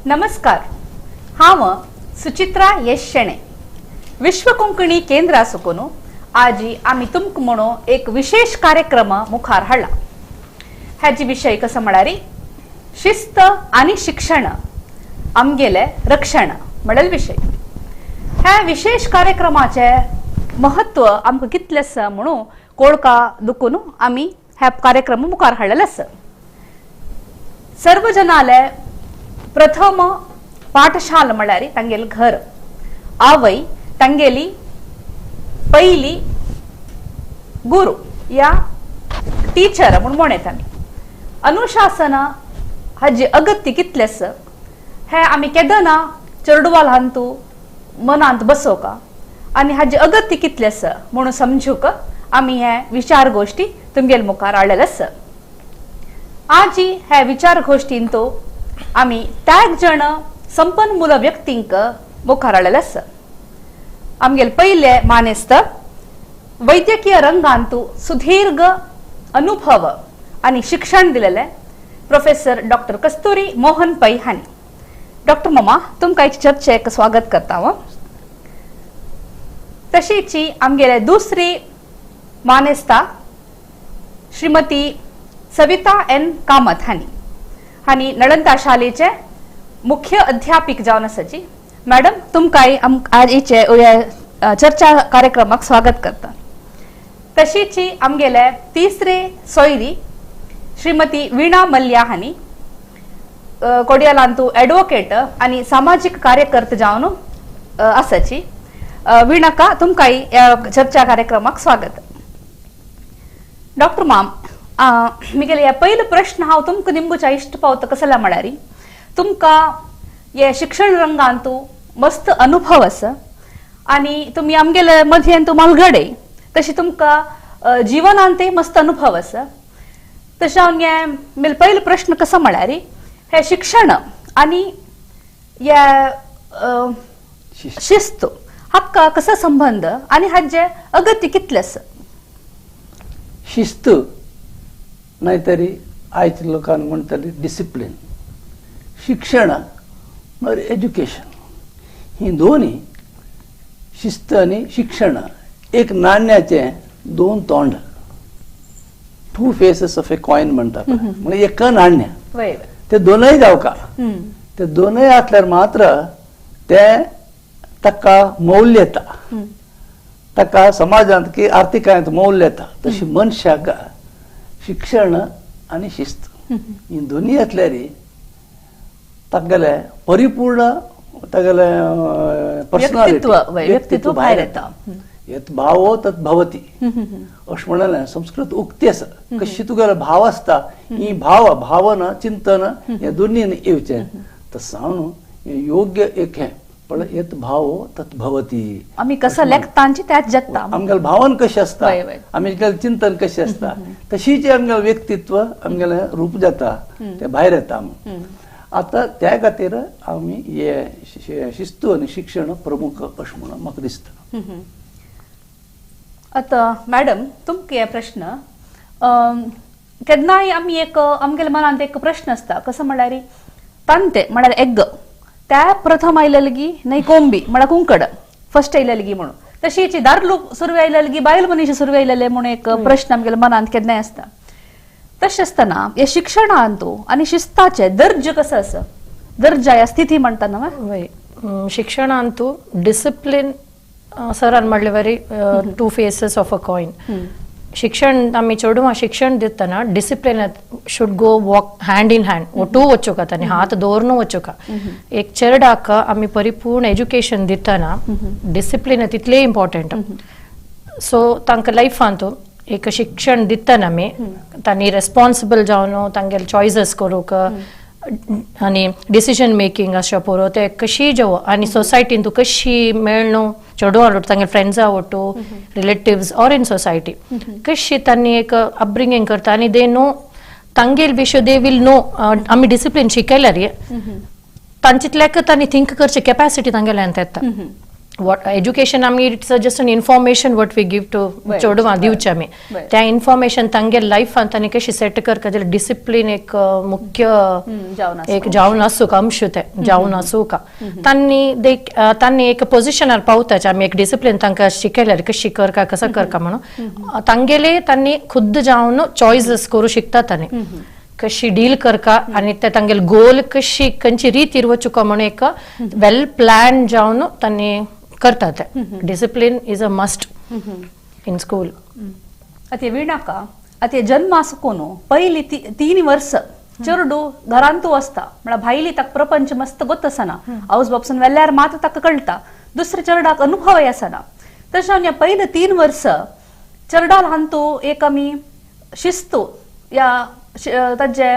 नमस्कार, हांव सुचित्रा यश शेणे, विश्व कोंकणी केंद्रा सुकून आजी आमी तुमकां म्हणून एक विशेष कार्यक्रम मुखार हाडला. हाजी विशय कसो म्हळ्यार शिस्त आनी शिक्षण आमगेले रक्षण म्हणल विशय. ह्या विशेष कार्यक्रमाचे महत्व आमकां कितलें आसा म्हणून कोळका दुखून आमी ह्या कार्यक्रम मुखार हाडलेले आसा. सर्व जनाले प्रथम पाठशाला म्हळ्यार तांगेलें घर, आवय तांगेली पयली गुरू या टीचर म्हूण म्हणत आमी. अनुशासन हाजी अगत्य कितलें आसा हें आमी केदना चेडवा ल्हानतू मनांत बसोवका आनी हाजी अगत्य कितलें आसा म्हणून समजूंक आमी हे विचार गोश्टी तुमगेले मुखार हाडलेले आसा. आजी हे विचार गोश्टीन तो आमी त्याग जण संपन्मूल व्यक्तींक मुखार हाडलेले आसा. आमगेले पयले मानेस्त वैद्यकीय रंगांतू सुदीर्घ अनुभव आनी शिक्षण दिलेले प्रोफेसर डॉक्टर कस्तुरी मोहन पै हांणी. डॉक्टर मामा, तुमकां चर्चेक स्वागत करता हांव. तशीच आमगेले दुसरी मानेस्ता श्रीमती सविता एन कामत हांणी, हांणी नळंदा शालेचे मुख्य अध्यापिक जावन आसाची. मॅडम, तुमकांय आजीचे चर्चा कार्यक्रमाक स्वागत करता. तशीच आमगेले तिसरे सोयरी श्रीमती वीणा मल्या हांणी, कोडियालांतू एडवोकेट आनी सामाजीक कार्यकर्ते जावन आसाची. वीणाका तुमकांय चर्चा कार्यक्रमाक स्वागत. डॉक्टर माम, मिगेले पयलो प्रश्न हांव तुमकां निमगुच्या इश्ट पावता कसल्या म्हळ्यार तुमकां हे शिक्षण रंगांतू मस्त अनुभव आसा आनी तुमी आमगेले मदयेन तूं मालगडे, तशें तुमकां जिवनांतय मस्त अनुभव आसा. तशें हांव हे पयलो प्रश्न कसो म्हळ्यार हे शिक्षण आनी हे शिस्त हाका कसो संबंद आनी हाजे अगत्य कितलें आसा? शिस्त नाहीतरी आयच्या लोकांक म्हणटली डिसिप्लीन, शिक्षण म्हळ्यार एज्युकेशन, ही दोन्ही शिस्त आनी शिक्षण एक नाण्याचे दोन तोंड, two faces of a coin म्हणटा, म्हणजे एक नाण्य ते दोनय जावका, ते दोनय आसल्यार मात्र ते ताका मौल्य येता, ताका समाजांत की आर्थिकांत मौल्य येता. तशी मनशाक शिक्षण आनी शिस्त ही दोन्ही आसल्यार तागेले परिपूर्ण तागेले पर्सनालिटी व्यक्तित्व भायर येता. यत भावो तत् भवती अशें म्हणलें संस्कृत उक्ती आसा. कशी तुगेलो भाव आसता ही भाव भावना चिंतन हे दोन्ही येवचें तसो योग्य एक हें पण यत भावो तत् भवती. आमी कसं लेखतांची त्याच जगता, आमगेले भावन कशें आसता, आमगेलें चिंतन कशें आसता, तशीच आमगेलें व्यक्तित्व आमगेलें रूप जाता तें भायर येता. आतां त्या खातीर आमी हे शिस्त आनी शिक्षण प्रमुख अशें म्हणून म्हाका दिसता. आतां मॅडम, तुमकां हे प्रश्न केन्नाय आमी एक आमगेल्या मनांत एक प्रश्न आसता कसो म्हळ्यार तांते म्हळ्यार एग त्या प्रथम आयलेली न्हय कोंबी म्हळ्यार कुंकड फर्स्ट आयलेली म्हणून, तशीच दारलू सुरवे आयलेली बायल मनीस सुरवे आयलेले म्हणून एक प्रश्न आमगेल्या मनांत केन्नाय आसता. तशें आसतना हे शिक्षणांतू आनी शिस्ताचे दर्ज कसो आसा, दर्जा या स्थिती म्हणटा न्हय? शिक्षणांतू डिसिप्लीन सरान म्हणले वरी two faces of a coin. शिक्षण आमी चेडवां शिक्षण दितना discipline should go walk hand in hand, ಒಟ್ಟು वचूका तांणी हात दवरून वचूका. एक चेरडाक आमी परिपूर्ण एज्युकेशन दितना डिसिप्लीन तितलें इम्पॉर्टंट. सो तांकां लायफांत एक शिक्षण दितना आमी तांणी रेस्पॉन्सिबल जावन तांगेले चॉयसीस करूंक आनी डिसिजन मेकिंग आसा पुरो ते कशी जावं आनी सोसायटीन तूं कशी मेळ्ळो चेडवां आवडटा तांगे फ्रेंड्सां आवडटो रिलेटिव्स ऑर इन सोसायटी कशी तांणी एक अपब्रिंगींग करता आनी they know तांगेल विशय they will know. आमी डिसिप्लीन शिकयल्यार तांचेतल्याक तांणी थिंक करचे कॅपॅसिटी तांगेल्यान येता. What education आमी it's just an information what we give to चेडवां दिवचे आमी त्या इन्फॉर्मेशन तांगे लायफान तांणी कशी सेट करका जाल्यार डिसिप्लीन एक मुख्य एक जावन आसूंक अंश ते जावन आसूंक तांणी तांणी एक पोजिशनार पावताचे आमी एक डिसिप्लीन तांकां शिकयल्यार कशी करका कसो करका म्हणून तांगेले तांणी खुद्द जावन चॉयसीस करूं शिकता तांणी कशी डील करका आनी ते तांगेले गोल कशी खंयची रीतीर वचूका म्हणून एक वेल प्लॅन जावन तांणी करतात. Discipline is a must in school. आता वीणाका आता जन्म आसकोन पयली 3 वर्स चेरडू घरांतू आसता म्हळ्यार भायली ताका प्रपंच मस्त गोत आसना आवस बापसून वेल्यार मात्र ताका कळटा दुसऱ्या चेरडाक अनुभवय आसना. तशें ह्या पयले 3 वर्स चेरडा ल्हानतू एक आमी शिस्तू या ताजे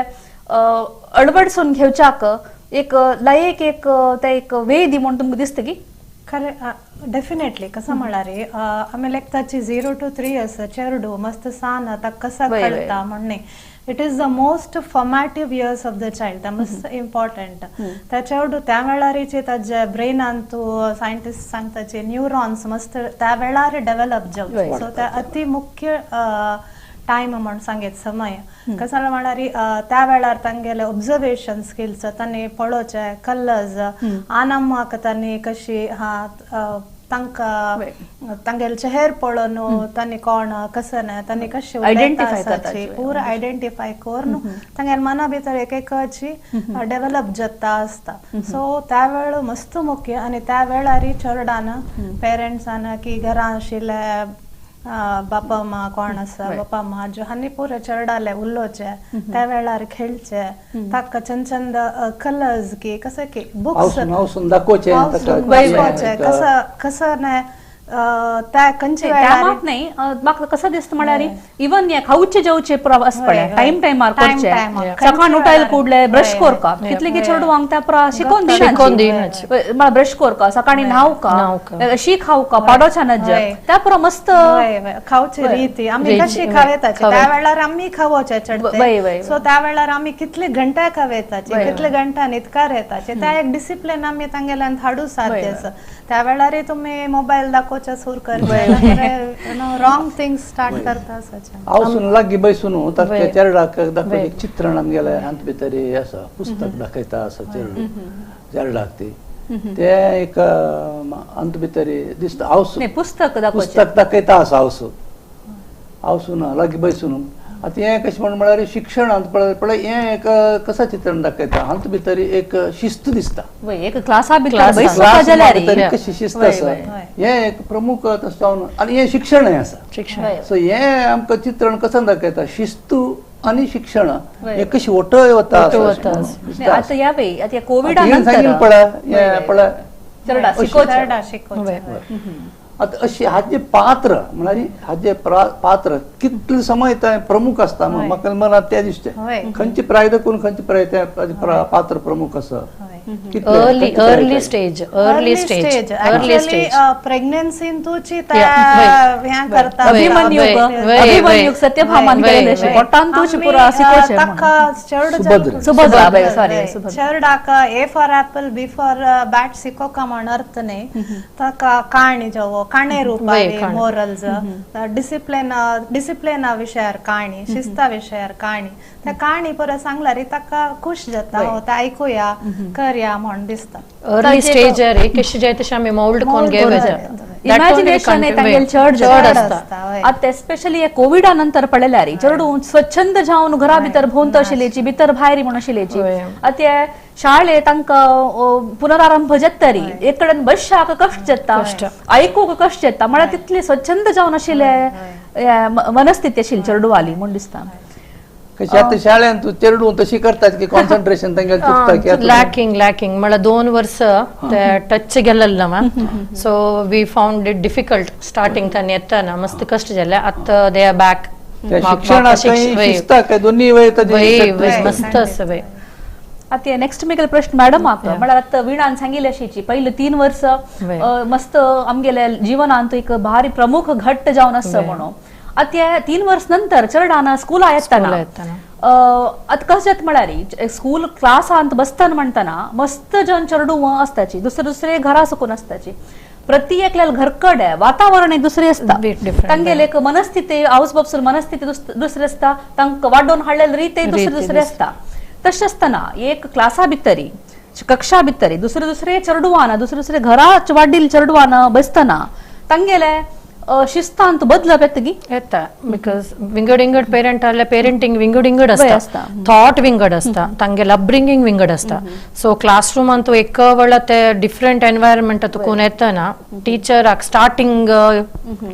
अळवडसून घेवच्याक एक लायक एक ते एक वेदी म्हूण तुमकां दिसता की खरें डेफिनेटली कसं म्हळ्यार आमी लेखताची 0 to 3 years चेरडू मस्त सान ताका कसा कळटा म्हण it is the most formative years of the child त्या मस्त इम्पॉर्टंट त्या चेरडू त्या वेळारीचे ताजे ब्रेनांतू सायंटिस्ट सांगताचे न्यूरॉन्स मस्त त्या वेळार डेव्हलप जावचे. सो त्या अति मुख्य टायम म्हण सांगेत समय कसं म्हळ्यार त्या वेळार तांगेले ऑब्झर्वेशन स्किल्स तांणी पळोवचे कलर्स आनम्माक तांणी कशी हा तांकां तांगेले चेहर पळोवन तांणी कोण कसं ना तांणी कशें आयडेंटिफाय करता पुरा आयडेंटिफाय करून तांगेले मना भितर एक एकाची डेव्हलप जाता आसता. सो त्या वेळ मस्त मुख्य आनी त्या वेळार चेरडान पेरंट्सान की घरां आशिल्ले बापा मा कोण आसा बापा मा आजो हांणी पुरे चेरडाले उलोवचे त्या वेळार खेळचे ताका चंद चंद कलर्स की कसं की बुक्स दाखोवचे कसं कसं न्हय त्या खंयचे वेळार नाही म्हाका कसं दिसता म्हळ्यार इवन हे खावचे जेवचे आसपा पडले टायम टायमार करचे सकाळ उठायला कुडले ब्रश करका कितले की चेडवांक त्या पुरा शिकोवन दिना ब्रश करका सकाळी न्हावका शी खावका पाडोच्या नजर त्या पुरा मस्त खावचे रीती आमी कशी खावेताचे त्या वेळार आमी खावोचे चडते. सो त्या वेळार आमी कितले घंटा खावेताचे कितले घंटा न्हिदकार येताचे त्या एक डिसिप्लीन आमी तांगेल्यान हाडू साध्य आसा. त्या वेळार तुमी मोबायल दाखोवचे सूर करचे रॉंग थिंग्स स्टार्ट करता. हांव लागीं बसून ताका चेरडाक दाखोवचें एक चित्रण आमगेलें हात भितर आसा पुस्तक दाखयता आसा चेरडू चेरडाक ती तें एक अंत भितर दिसता हांव पुस्तक पुस्तक दाखयता आसा हांव हांव लागीं बसून आतां हें कशें म्हण म्हळ्यार शिक्षणांत पळय पळय हें एक कसं चित्रण दाखयता हातूंत भितर एक शिस्त दिसता एक क्लासा भितर कशी शिस्त आसा हें एक प्रमुख तशें जावन आनी हें शिक्षणय आसा. सो हें आमकां चित्रण कसं दाखयता शिस्तू आनी शिक्षण हें कशी वटय वता. आतां ह्या वेळी आतां कोविडा सांगील पळय हें पळय शिकोवचें आतां अशी हाजे पात्र म्हळ्यार हाजे पात्र कितले समय ते प्रमुख आसता म्हाका मनात तें दिसता खंयचे प्राय दाखोवन खंयचे प्राय ते पात्र प्रमुख आसा. Early stage early stage early stage प्रेग्नन्सीन तुची हें करता अभिमन्यूक सत्यभामान केलें पोटान तुची पुरा शिकोवचें ताका सुभद्रा सॉरी चेरडाक A for apple B for bat शिकोवका म्हण अर्थ न्ही ताका काणी जावो काणे रूपारी मोरल्स डिसिप्लिन डिसिप्लिना विशयार काणी शिस्ता विशयार काणी त्या काणी परत सांगल्यार ताका खुश जाता ते आयकुया करया म्हण दिसता. अर्ली स्टेज रे कशी जाय तशें आमी मोल्ड कोन घेवं इमॅजिनेशन तांगेले चड चड आसता. आतां एस्पेशली कोविडा नंतर पळयल्यार चेडूं स्वच्छंद जावन घरा भितर भोंवत आशिल्ल्याची भितर भायर म्हूण आशिल्ल्याची आतां शाळे तांकां पुनरारंभ जाता तरी एक कडेन बसशाक कश्ट जाता आयकूंक कश्ट जाता म्हळ्यार तितली स्वच्छंद जावन आशिल्ले मनस्थिती आशिल्ली चेडवाली म्हूण दिसता. कशी आतां शाळेंत तूं चेडूं तशी करतात की कॉन्सन्ट्रेशन तांगेलें चुकता की लॅकिंग लॅकिंग म्हळ्यार 2 वर्स ते टच गेलेले ना so we found it difficult starting तांणी येतना मस्त कश्ट जाले आतां they are back. शिक्षणाक शिस्ताक दोन्ही वय मस्त आसा वय. आतां नेक्स्ट मेगेले प्रश्न मॅडमाक म्हळ्यार आतां वीणान सांगिल्ले अशीची पयले 3 वर्स मस्त आमगेले जिवनांत एक भारी प्रमुख घट्ट जावन आसा म्हणून आतां 3 वर्स नंतर चेरडान स्कुला येतना आतां कशें जाता म्हळ्यार स्कूल क्लासांत बसतना म्हणटना मस्त जन चेडूं आसताची दुसरे दुसरे घरा सकून आसताची प्रति एकल्याल घरकडे वातावरण एक दुसरे आसता तांगेले एक मनस्थिती आवस बापसून मनस्थिती दुसरे आसता तांकां वाडोवन हाडलेले रीत दुसरे दुसरे आसता. तशें आसतना एक क्लासा भितरी कक्षा भितरी दुसरे दुसरे चेडवान दुसरे दुसरे घरा वाडील चेडवान बसतना तांगेले शिस्तांत बदलप येता गी येता because विंगड विंगड पेरंट आसल्यार पेरेंटींग विंगड विंगड आसता, थॉट विंगड आसता, तांगेले अपब्रिंगींग विंगड आसता. सो क्लासरूमान तूं एक वेळा ते डिफरंट एनवायरमेंट तुकून येतना टिचराक स्टार्टींग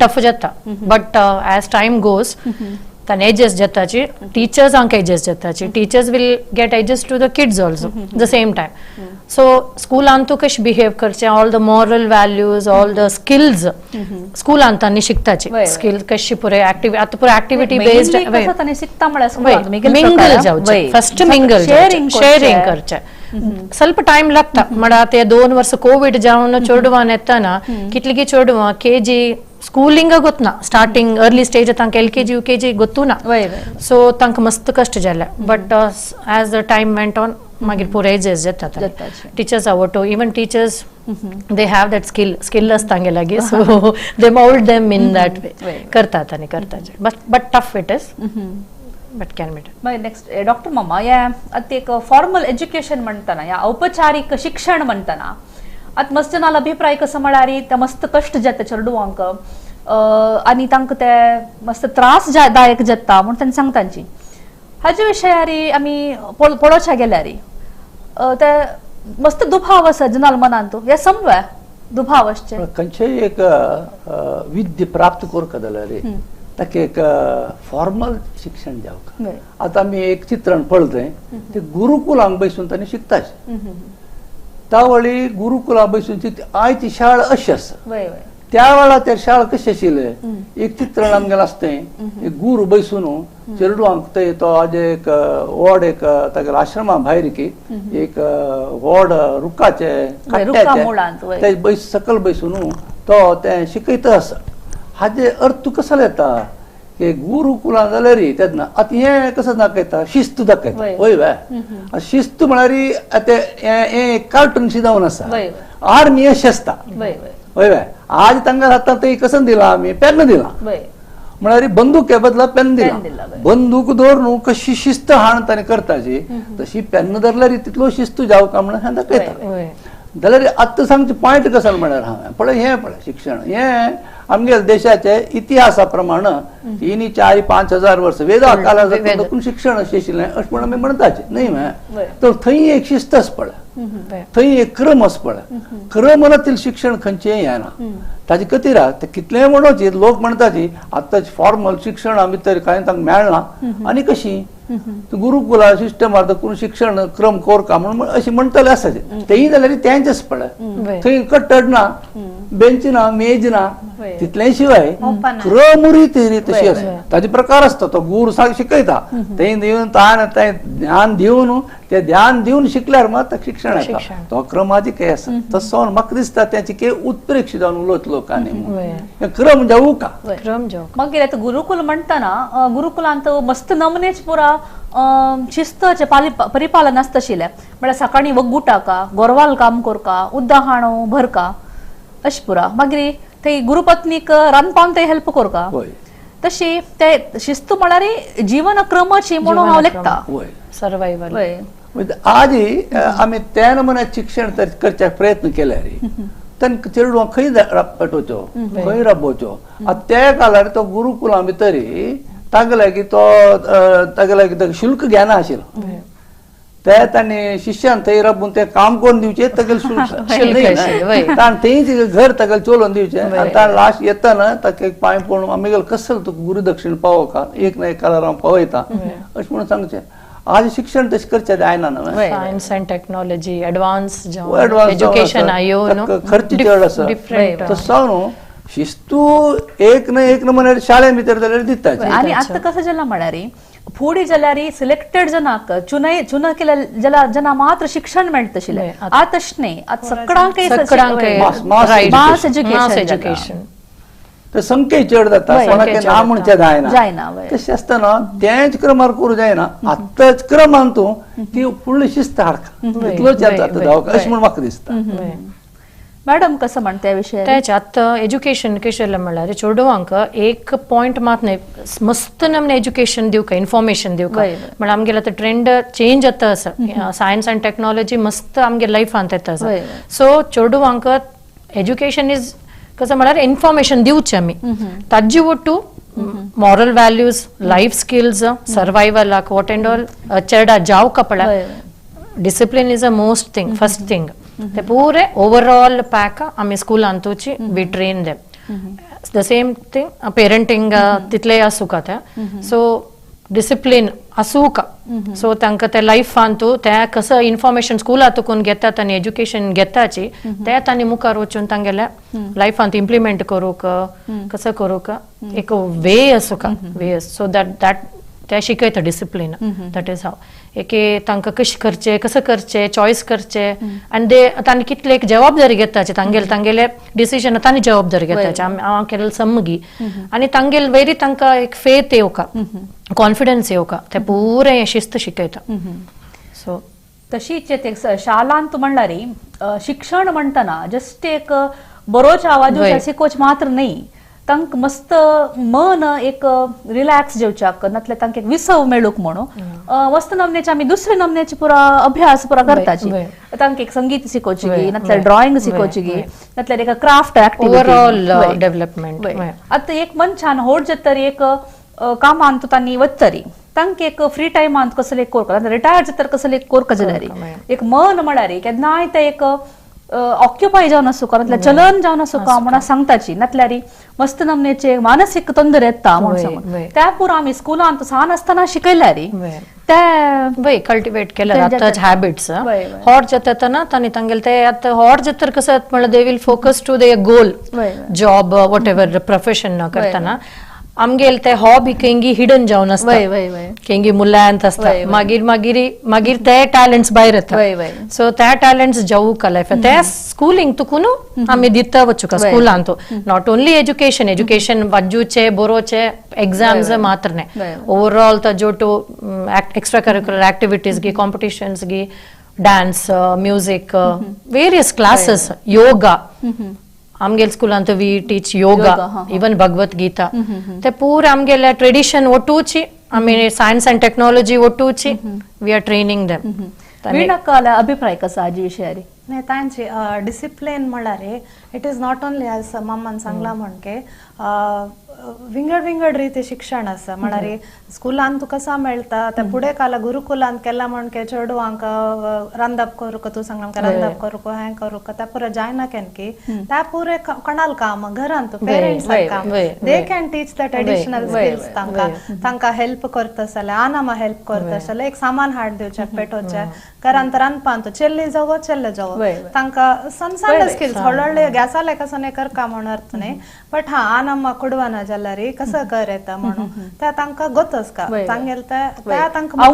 टफ जाता, बट एज टायम गोज तान एजस जाताची टिचर्सांक एजस जाताची teachers will get adjust to the kids also the same time. So स्कुलान तूं कशें बिहेव करचें, all the moral values, all the skills स्कुलान तांणी शिकताची स्किल कशी पुरे ऍक्टिव्ह आतां पुरे ऍक्टिव्हिटी बेस्ड मिंगल जावचें, फर्स्ट मिंगल शेअरिंग करचें. ಸ್ವಲ್ಪ ಟೈಮ್ लागता म्हळ्यार ते 2 वर्स कोविड जावन चेडवान येतना कितलीं चेडवां केजी स्कूलिंग ಗೊತ್ತನ ಸ್ಟಾರ್ಟಿಂಗ್ अर्ली ಸ್ಟೇಜ್ तांकां LKG UKG ಗೊತ್ತುना, सो तांकां मस्त कश्ट जाले. But as the time went on मागीर पुरो एजस जाता टिचर्स आवडटो, even teachers they have that skill skill आसता तांगे लागीं, so they mould them in that way करतात आनी करतात, but tough it is but can be. मागीर नेक्स्ट डॉक्टर मामा, ह्या आतां एक फॉर्मल एज्युकेशन म्हणटना या औपचारीक शिक्षण म्हणटना आतां मस्त जाणांलो अभिप्राय कसो म्हळ्यार ते मस्त कश्ट जाता चेडवांक आनी तांकां ते मस्त त्रास दायक जाता म्हूण तांणी सांगता तांची. हाजे विशयार आमी पळोवच्या गेल्यार ते मस्त दुभाव आसा जनाल मनांत, हे समवे दुभाव आसचे. खंयचेय एक विद्या प्राप्त करता जाल्यार ताका एक फॉर्मल शिक्षण जावका. आतां आमी एक चित्रण पळयलें ते गुरुकुलांक बसून तांणी शिकताचे, त्या वेळी गुरुकुला बसून आयची शाळा अशी आसा, त्या वेळार ते शाळा कशी आशिल्ले एक चित्रण आमगेलें आसता, एक गुरू बसून चेडवांक ते तो आज एक व्हड एक तागेल्या आश्रमा भायर की एक व्हड रुखाचे काट्याचे ते बैस सकल बसून तो ते शिकयता आसा. हाजे अर्थ कसो येता की गुरुकुलान जाल्यार तेन्ना आतां हें कसो दाखयता शिस्त दाखयता, हय वे शिस्त म्हळ्यार आतां हें कार्टून शी जावन आसा, आर्मी अशी आसता, हय वे आज तांकां आतां ते कसं दिलां आमी पेन दिलां, म्हळ्यार बंदूक बदला पेन दिला, बंदूक दवरून कशी शिस्त हाण ताणें करताची तशी पेन धरल्यार तितलो शिस्त जावका म्हणून हें दाखयता. जाल्यार आतां सांगचें पॉयंट कसो म्हळ्यार हांवें पळय हें पळय शिक्षण हें आमगेले देशाचे इतिहासा प्रमाण 3, 4, 5 हजार वर्स वेदा काळा शिक्षण अशें आशिल्लें अशें म्हण आमी म्हणटाचे न्हय मरे, तर थंय एक शिस्त आसा पळय, थंय एक क्रम आसा पळय, क्रम नातील शिक्षण खंयचेंय येना. ताजे खातीर ते कितलेंय म्हणोवचे लोक म्हणटाची आतां फॉर्मल शिक्षणा भितर कांय तांकां मेळना आनी कशी गुरुकुला सिस्टम आतां करून शिक्षण क्रम कोरका म्हणून अशें म्हणटले आसा तेय जाल्यार तेंच आसा पळय, थंय कट्टड ना, बेंच ना, मेज ना, तितलें शिवाय क्रम रीत तशी आसा. ताजे प्रकार आसता, तो गुरू शिकयता थंय दिवन ताण तें ज्ञान दिवन ते ध्यान दिवन शिकल्यार मात शिक्षण येता, तो क्रम आजी काय आसा तसो म्हाका दिसता तेची काय उत्प्रेक्ष जावन उलयत लोकांनी क्रम जावू का क्रम जावू. मागीर आतां गुरुकुल म्हणटना गुरुकुलांत मस्त नमनेच पुरा शिस्तचे परिपालन आसता आशिल्लें, म्हळ्यार सकाळीं वग्गुटाका गोरवाल काम करका उद्दा हाणो भरका अशें पुरा, मागीर थंय गुरुपत्नीक रांदपान ते हेल्प करका, तशी ते शिस्त म्हळ्यार जीवन क्रमाची म्हणून हांव लेखता सर्वायवल. आजी आमी त्या नमुन्यात शिक्षण करच्याक प्रयत्न केल्यार तांकां चेडवांक खंय पाठोवच्यो खंय राबोवच्यो. आतां त्या काळार तो गुरुकुला भितर तांकां लागीं तो ताका लागीं शुल्क घेना आशिल्लो, ते तांणी शिष्यान थंय राबून ते काम करून दिवचें तागेलें शुल्क ताणें थंय घर तागेलें चलोवन दिवचें आनी ताणें लास्ट येतना ताका एक पांय पडून आमगेलो कसलो तुका गुरुदक्षिण पावोका एक ना एक काळार हांव पावयता अशें म्हणून सांगचें. आज शिक्षण तशें करचें जायना न्हय, science and technology advance education आयो खर्च चड आसा, तसो न्हू शिस्तू एक ना एक नमुन्यार शाळे भितर जाल्यार दिता. आनी आतां कसं जालां म्हळ्यार फुडें जाल्यार सिलेक्टेड जनाक चुनय चुन केल्या जना मात्र शिक्षण मेळटा आशिल्लें, आतां तशें न्हय, आतां सगळ्यांक मास एज्युकेशन. तर संख्या चड जाता, कोणाक ना म्हणचें जायना. तशें आसतना तेंच क्रमार करूं जायना, आतांच क्रमान तूं ती फुडली शिस्त हाडका तितलोच आतां जावंक अशें म्हूण म्हाका दिसता. मॅडम कसं म्हणता विषय तेच आतां एज्युकेशन कशें म्हणल्यार चेडवांक एक पॉयंट मात न्हय, मस्त नमने एज्युकेशन दिवका, इन्फॉर्मेशन दिवका. म्हळ्यार आमगेले आतां ट्रेंड चेंज जाता आसा, सायन्स आनी टॅक्नॉलॉजी मस्त आमगे लायफांत येता आसा. सो चेडवांक एज्युकेशन is कसं म्हळ्यार इन्फॉर्मेशन दिवचें आमी, ताजी ಒಟ್ಟು मॉरल व्हॅल्यूज, लायफ स्किल्स, सर्वायवलाक what and all चेडा जावका पळय discipline is a most thing, first thing. ते पुरे ओवरऑल पॅक आमी स्कुलांतूच we train them. The same thing parenting तितले आसूका ते, सो डिसिप्लीन आसूका. सो तांकां ते लायफांतू ते कसं इन्फॉर्मेशन स्कुलांतून घेतात आनी एज्युकेशन घेताची ते तांणी मुखार वचून तांगेल्या लायफांत इम्प्लिमेंट करूंक कसं करूंक एक वे आसूका, वे. सो that that ते शिकयता डिसिप्लीन. That is हाव एके तांकां कशें करचें, कसं करचें, चॉयस करचें आनी ते तांणी कितले एक जबाबदारी घेताचे, तांगेले तांगेले डिसिजन तांणी जबाबदारी घेताचे. आमी हांव केल्ले समगी आनी तांगेले वयरी तांकां एक फेथ येवका, कॉन्फिडन्स येवका, ते पुरे शिस्त शिकयता. सो तशीच एक शालांत म्हणल्यार शिक्षण म्हणटना जस्ट एक बरोच आवाज शिकोच मात्र न्ही, तांकां मस्त मन एक रिलॅक्स जेवच्याक नातल्यार तांकां एक विसव मेळूंक म्हणून मस्त नमनेचे आमी दुसरे नमनेचे पुरा अभ्यास पुरा करताची. तांकां एक संगीत शिकोवची गी, नातल्यार ड्रॉइंग शिकोवची गी, नातल्यार एक क्राफ्ट एक्टिविटी, ओवरऑल डेव्हलपमेंट. आतां एक मनशान होड जातरी एक कामांत तांणी वचतरी तांकां एक फ्री टायमांत कसले एक कोरका, रिटायर्ड जातर कसले एक कोरका जाल्यार एक मन म्हळ्यार केन्नाय ते एक ऑक्युपाय जावन आसूका, नातल्यार चलन जावन आसूका म्हणून सांगताची, नातल्यार मस्त नमनेचे मानसीक तोंदरे येता म्हणून सांगून त्या पुरा आमी स्कुलांत सान आसतना शिकयल्यार ते कल्टिवेट केल्यार आतांच हॅबिट्स हॉट जाता ना तांणी तांगेले ते आतां हॉट जातर कसं म्हणल्यार they will focus to their goal, job whatever profession करतना आमगेले ते हॉबी केंगी हिडन जावन आसता, केंगी मुल्यांत आसता, मागीर मागीर मागीर ते टॅलंट्स भायर येता. सो ते टॅलंट्स जावूका लायफ ते स्कुलींग तुकून आमी दिता वचूका स्कुलांत. Not only education, education वाजूचे बरोवचे एग्जाम्स मात्र न्हय, ओवरऑल ताजो एक्स्ट्रा करिक्युलर ऍक्टिव्हिटीज गी, कॉम्पिटिशन्स गी, dance, music, various classes, yoga. आमगेले स्कुलांत we teach yoga, even Bhagavad Gita. ते पूरा आमगेले ट्रेडिशन ಒಟ್ಟೂಚಿ आमी सायन्स अँड टेक्नॉलॉजी ಒಟ್ಟೂಚಿ we are training them. वीणाकाला अभिप्राय कसा आजी विषयारी? नाही तांची डिसिप्लिन म्हळ्यार it is not only as मम्मान सांगला म्हणके विंगड विंगड रीती शिक्षण आसा. म्हळ्यार स्कुलान तुका कसा मेळटा ते फुडें काला गुरुकुलान केला म्हणके चेडवांक रांदप करूंक, तूं सांगला आमकां रांदप करूंक, हें करूंक त्या पुरो जायना केन्ना त्या पुरे कोणाल काम घरांत पेरंट्स काम, they can teach that additional skills. तांकां तांकां हेल्प करता जाल्यार आनामा हेल्प करता जाल्यार एक सामान हाड दिवचें पेटोवचें घरांत रांदपांत चेल्ले जावो चेल्ले जावो तांकां सण सण स्किल्स हळू गॅसा लेकासन करका म्हण अर्थ न्ही, बट हा आनामा कुडवाना जाल्यार कसं कर येता म्हणून त्या तांकां गोतस का तांगेले त्या तांकां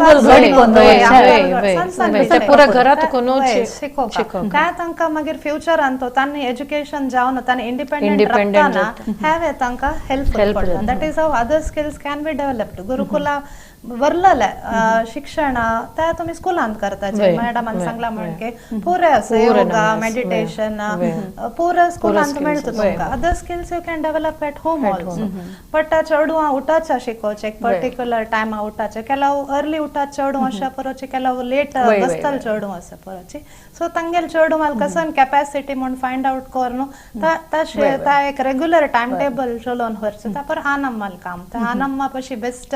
शिकोवपाक त्या तांकां मागीर फ्युचरान तो तांणी एज्युकेशन जावन तांणी इंडिपेंडंट रावतना have तांकां हेल्प पडटा. That is how other skills can be developed. गुरुकुला वरलेले शिक्षण त्या तुम्ही स्कुलांत करता, मॅडमान सांगला म्हणके पुरे आसा योगा, मेडिटेशन पुरे स्कुलांत मेळटा तुमकां. Other skills you can develop at home also. But त्या चेडवां उठाचे शिकोवचें एक पर्टिक्युलर टायमा उठाचे, केलाव अर्ली उठात चेडूं अशें परोवचें, केलाव लेट बसतले चेडूं अशें परोवचें. सो तांगेले चेडूं कसन कॅपॅसिटी म्हूण फायंड आवट करून तशें त्या एक रेगुलर टायम टेबल चलोवन व्हरचें. त्या पर आनम्माल काम, त्या आनम्मा पशी बेस्ट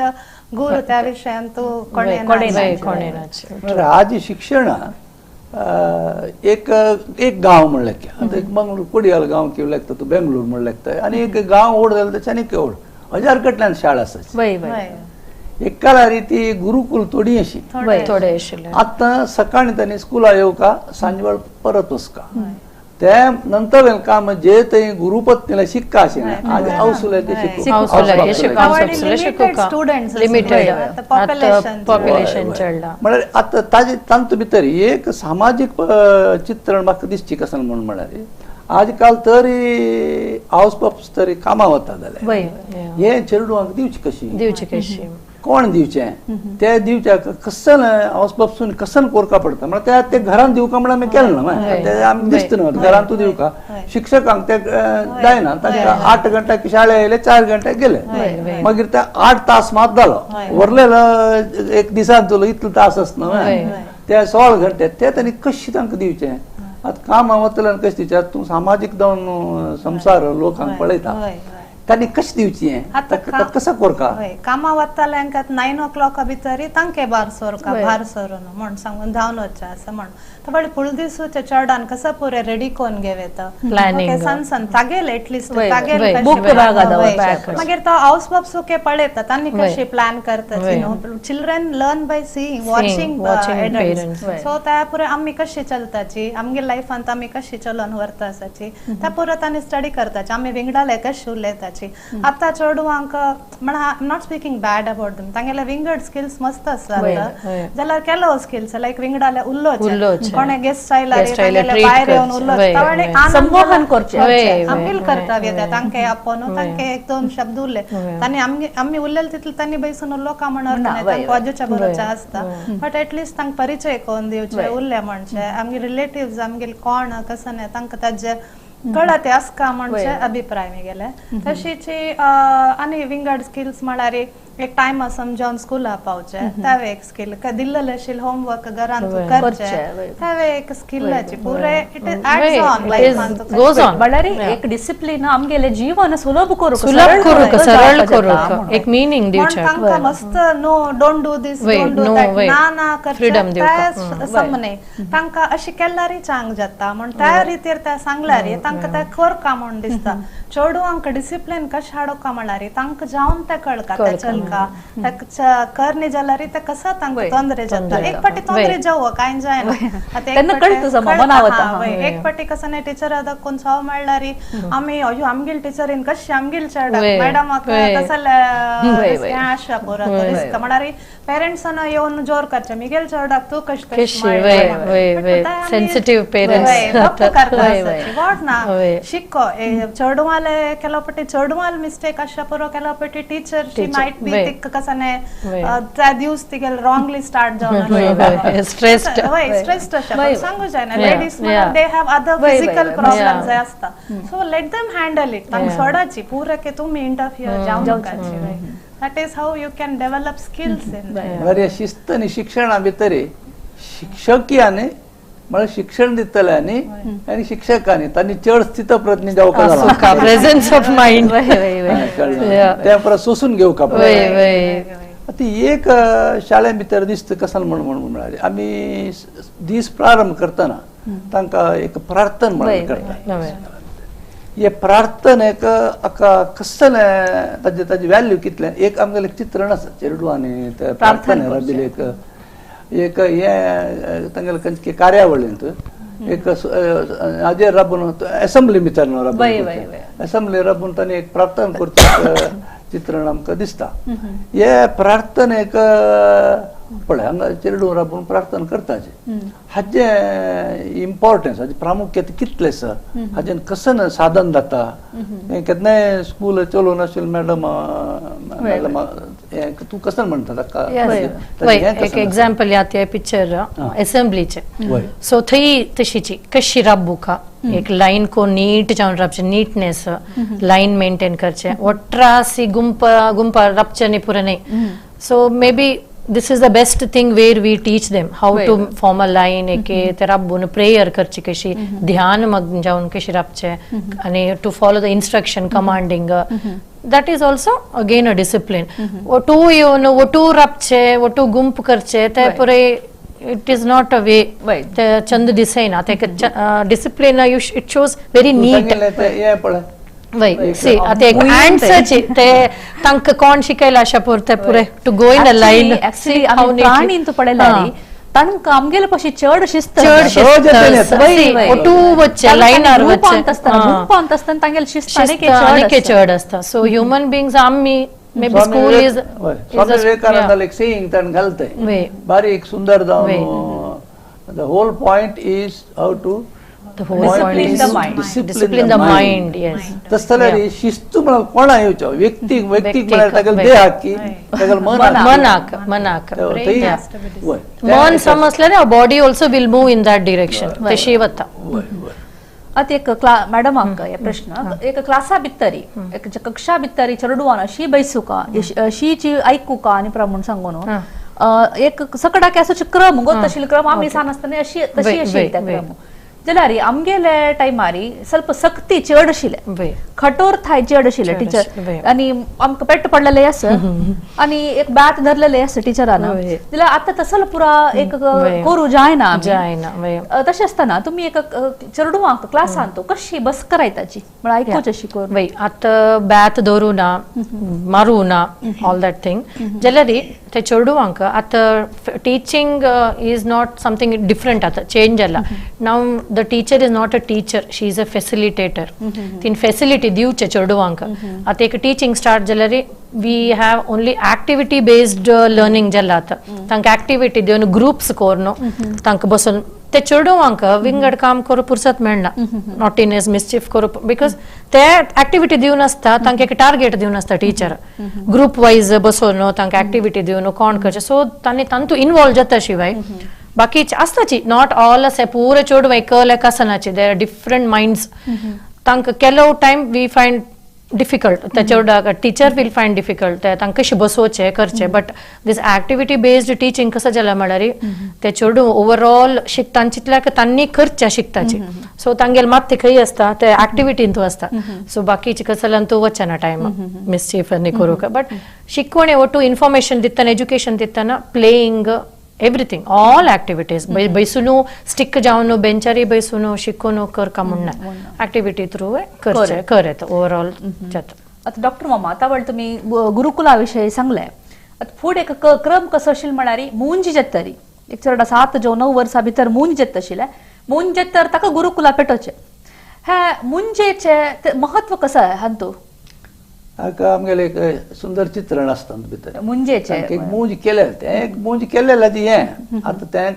गुरू त्या विषयांत कोणे. आज शिक्षण एक एक गांव म्हणलें की आतां एक मंगळूर कोडियाल गांव किंवा लागता तूं बेंगलोर म्हणून लागता आनी एक गांव व्हड जाल्यार त्याच्यान एक व्हड हजार कडल्यान शाळा आसा. एक काळार ती गुरुकुल थोडी अशी आतां सकाळी तांणी स्कुला येवका, सांजवेळ परत वचका, ते नंतर काम जे ते गुरुपत्नीला शिक्का आशिल्लें आज अवसुले ते म्हळ्यार आतां ताजे तातूंत भितर एक सामाजीक चित्रण म्हाका दिसची कसन म्हूण म्हळ्यार आजकाल तरी हावस बाप्स तरी कामां वता जाल्यार हे चेडवांक दिवची कशी दिवची कशी कोण दिवचें ते दिवच्याक कसन हावस बापसून कसन कोरका पडटा म्हळ्यार ते घरान दिवका म्हणून आमी केलें ना ते आमी दिसता न्हू घरान तूं दिवका शिक्षकांक ते जायना तांकां 8 घंटे शाळे आयले 4 घंटे गेले मागीर ते 8 तास मात जालो उरलेलो एक दिसान तुलो इतलो तास आसना ते 16 घंटे ते तांणी कशें तांकां दिवचें आतां कामां वतले आनी कशें दिवचें तूं सामाजीक जावन संवसार लोकांक पळयता तांणी कशें दिवची कसो कोरका कामां वताल्यांक 9 o'clock भितर तांके भार सोरका भार सरून म्हण सांगून धांवन वचचें आसा म्हण थोडे फुल दिसूचे चेडान कसो पुरे रेडी कोन घेवेता सण सण तागेल एटलिस्ट तागेल मागीर तो हावस बाब सुके पळयता तांणी कशी प्लॅन करता children learn by seeing watching adults so त्या पुरे आमी कशी चलताची आमगे लायफांत आमी कशी चलोवन व्हरता आसाची त्या पुरो तांणी स्टडी करताची आमी विंगडाले कशी उलयताची आतां चेडवांक म्हण I am not speaking bad about them तांगेले विंगड स्किल्स मस्त आसतात जाल्यार केलो स्किल्स लायक विंगडाले उलोवचें कोणे गेस्ट आयला भायर येवन उलोवचें संबोधन करचें आमगेल कर्तव्य तें तांकां आपोवन तांकां 1-2 शब्द उरले तांणी आमी उरलेले तितले तांणी बैसून उलोवका म्हणून तांकां वाजूच्या बरोवचें आसता बट एटलिस्ट तांकां परिचय करून दिवचे उरले म्हणचे आमगे रिलेटिव्स आमगेले कोण कसो न्ही तांकां ताजे कळते आसका म्हणजे अभिप्राय गेले तशीच आनी विंगड स्किल्स म्हळ्यार एक टायम समजावन स्कुला पावचे त्यावे एक स्किल दिल्लेले आशिल्ले होमवर्क घरांत करचे त्यावे एक स्किलाची पुरे it is adds on life म्हळ्यार एक डिसिप्लिन आमगेले जीवन सुलभ करूंक सुलभ करूंक सरळ करूंक एक मिनिंग दिवचें तांकां मस्त no don't do this don't do that ना ना करचें ते समने तांकां अशें केल्यारय चांग जाता म्हण त्या रितीर ते सांगल्यार तांकां ते करका म्हूण दिसता चेडवांक डिसिप्लिन कशें हाडोवका म्हळ्यार तांकां जावन ते कळका ते चलका करणी जाल्यार ते कसो तांकां तोंदरे जाता एक फावटी तोंदरे जावं कांय जायना एक फावटी कसो न्ही टिचर दाखोवन सव मेळ्ळ्यार आमी अयो आमगेले टिचरीन कशें आमगेले चेडाक मॅडमाक तसले हें आशा पुरो रिस्क म्हळ्यार पेरंट्सान येवन जोर करचें मिगेल चेडाक तूं कशें सेन्सिटीव पेरंट्स what ना शिक्को चेडवाले ಕೆಲವು ಪಟ್ಟಿ ಚೇडवाल ಮಿಸ್ಟೇಕ್ आशा पुरो ಕೆಲವು ಪಟ್ಟಿ टीचर she might be ತಿಕ್ कसने त्या दिवस तिगेल रॉंगली स्टार्ट जावन स्ट्रेस्ड वय स्ट्रेस्ड आशा सांगू जायना ladies they have other physical problems आसता so let them handle it तांक सोडाची पुरे तुमी इंटरफियर जावं नाकाची that is how you can develop skills in बरे शिस्त आनी शिक्षणा भितर शिक्षकियाने म्हळ्यार शिक्षण दितल्यांनी आनी शिक्षकांनी तांणी चड स्थितप्रज्ञ जावका जाला प्रेझेन्स ऑफ मायंड ते परत सोसून घेवका आतां एक शाळे भितर दिसता कसन म्हण म्हण म्हळ्यार आमी दीस प्रारंभ करतना तांकां एक प्रार्थना म्हणून करता हे प्रार्थनेक आका कसलें ताजें ताजें वॅल्यू कितलें एक आमगेलें चित्रण आसा चेडवांनी ते प्रार्थने राबिल्लें एक हे तांगेले खंयचे कार्यावळींत एक हाजेर राबून एसेंब्ली भितर राबून एसेंब्ली राबून तांणी एक प्रार्थना करचें चित्रण आमकां दिसता हे प्रार्थनेक पळय हांगा चेडूं राबून प्रार्थना करताचे हाजें इम्पॉर्टन्स हाजें प्रामुख्य कितलें आसा हाजें कसन साधन जाता हें केन्नाय स्कूल चलोवन आशिल्लें मॅडम मॅडम तूं कसन म्हणटा ताका एक एग्जाम्पल यात पिक्चर असेंब्लीचे सो थंय तशीची कशी राबूका एक लाइन को नीट जावन राबचें नीटनेस लाइन मेंटेन करचें वट्रासी गुंप गुंप राबचें न्ही पुरो न्ही so maybe this is the best thing where we teach them how to form a line एके ते राबून प्रेयर करची कशी ध्यान मग्न जावन कशी राबचें आनी to follow the instruction commanding that is also again a discipline ಒಟ್ಟು येवन ಒಟ್ಟು राबचे ಒಟ್ಟು गुंप करचे ते पुरे it is not a way Chand दिसना ते discipline it shows very neat वय सी आतां एक आन्सरची ते तांकां कोण शिकयला अशा पुरते पुरे to go in a line actually आमी प्राणींत पळयल्यार तांकां आमगेले पशी चड शिस्त चड शिस्त ಒಟ್ಟು वच्चे लायनार वच्चे गुंपांत आसतना तांगेले शिस्त आनीक चड आसता सो ह्युमन बिंग्स आमी मे बी स्कूल is स्वामी विवेकानंदाले एक सेइंग ताणें घालतय बारीक सुंदर जावन the whole point is how to Discipline the mind. Discipline the mind, yes. तशें जाल्यार शिस्त म्हळ्यार कोणा येवचो व्यक्तीक व्यक्तीक म्हळ्यार तागेले देहाक की तागेले मनाक मनाक मन समजल्यार body also will move in that direction तशी वता. आतां एक मॅडमाक हे प्रश्न, एक क्लासा भितरी एक कक्षा भितरी चेडवान अशी बैसुका अशीची आयकुका आनी प्रमाण सांगू न्हू एक सकडाक असो क्रम गो तशी क्रम आमी सान आसतना अशी तशी अशी त्या क्रम जाल्यार आमगेले टायमारी ಸ್ವಲ್ಪ सक्ती चड आशिल्ले, कठोरताय चड आशिल्ले टिचर आनी आमकां पेट पडलेले आसा आनी एक बात धरलेले आसा टिचरान, जाल्यार आतां तसलो पुरा एक करूं जायना जायना. तशें आसतना तुमी एक चेडवांक क्लासान तो कशी बस करायताची म्हळ्यार आयकुची अशी करून वय आतां बॅत धरूं ना मारूं ना ऑल that thing जाल्यार ते चेडवांक आतां teaching is not something different आतां चेंज जाला. Now the teacher is not a teacher, she is a facilitator. तीन फॅसिलिटी दिवचे चेडवांक. आतां एक टिचींग स्टार्ट जाल्यार we have only activity based learning जाला. आतां तांकां एक्टिविटी दिवन ग्रुप्स करून तांकां बसून ते चेडवांक विंगड काम करूं पुरसत मेळना, नॉटीनेस मिसचीफ करूं, because ते एक्टिविटी दिवन आसता तांकां एक टार्गेट दिवन आसता टिचर ग्रुप वायज बसोवन तांकां एक्टिविटी दिवन कोण करचें, सो तांणी तांतू इनवॉल्व जाता. शिवाय बाकीचे आसताची not all अशें पुरे चेडवां एकल एक आसनाची, there are different minds. तांकां केलो टायम we find difficult त्या चेडवाक टिचर will find difficult तांकां कशें बसोवचें करचें. But this activity based teaching कसो जाला म्हळ्यार ते चेडूं ओवरऑल शिकता चितल्याक तांणी करचें शिकताची, सो तांगेले मात ते खंय आसता ते एक्टिविटीन आसता, सो बाकीचे कसो जाल्यार तूं वचना टायम मिसचीफ आनी करूंक. बट शिकवणे ओटू इन्फॉर्मेशन दितना एज्युकेशन दितना प्लेइंग एवरीथींग ऑल एक्टिविटीज बैसून स्टिक जावन बेंचारी बैसून शिकून करका म्हणना, एक्टिविटी थ्रू करचें कर येता ओवरऑल जाता. आतां डॉक्टर मामा आतां वळ तुमी गुरुकुला विशयी सांगलें, आतां फुडें एक क्रम कसो आशिल्लो म्हळ्यार मुंज जातरी एक चड 7 जावं 9 वर्सां भितर मुंज जाता आशिल्लें, मुंज जातर ताका गुरुकुला पेटोवचें. हे मुंजेचें महत्व कसो हातूंत? हाका आमगेलें एक सुंदर चित्रण आसता भितर मुंजेचें एक मूंज केलें तें एक मूंज केलें हें आतां तें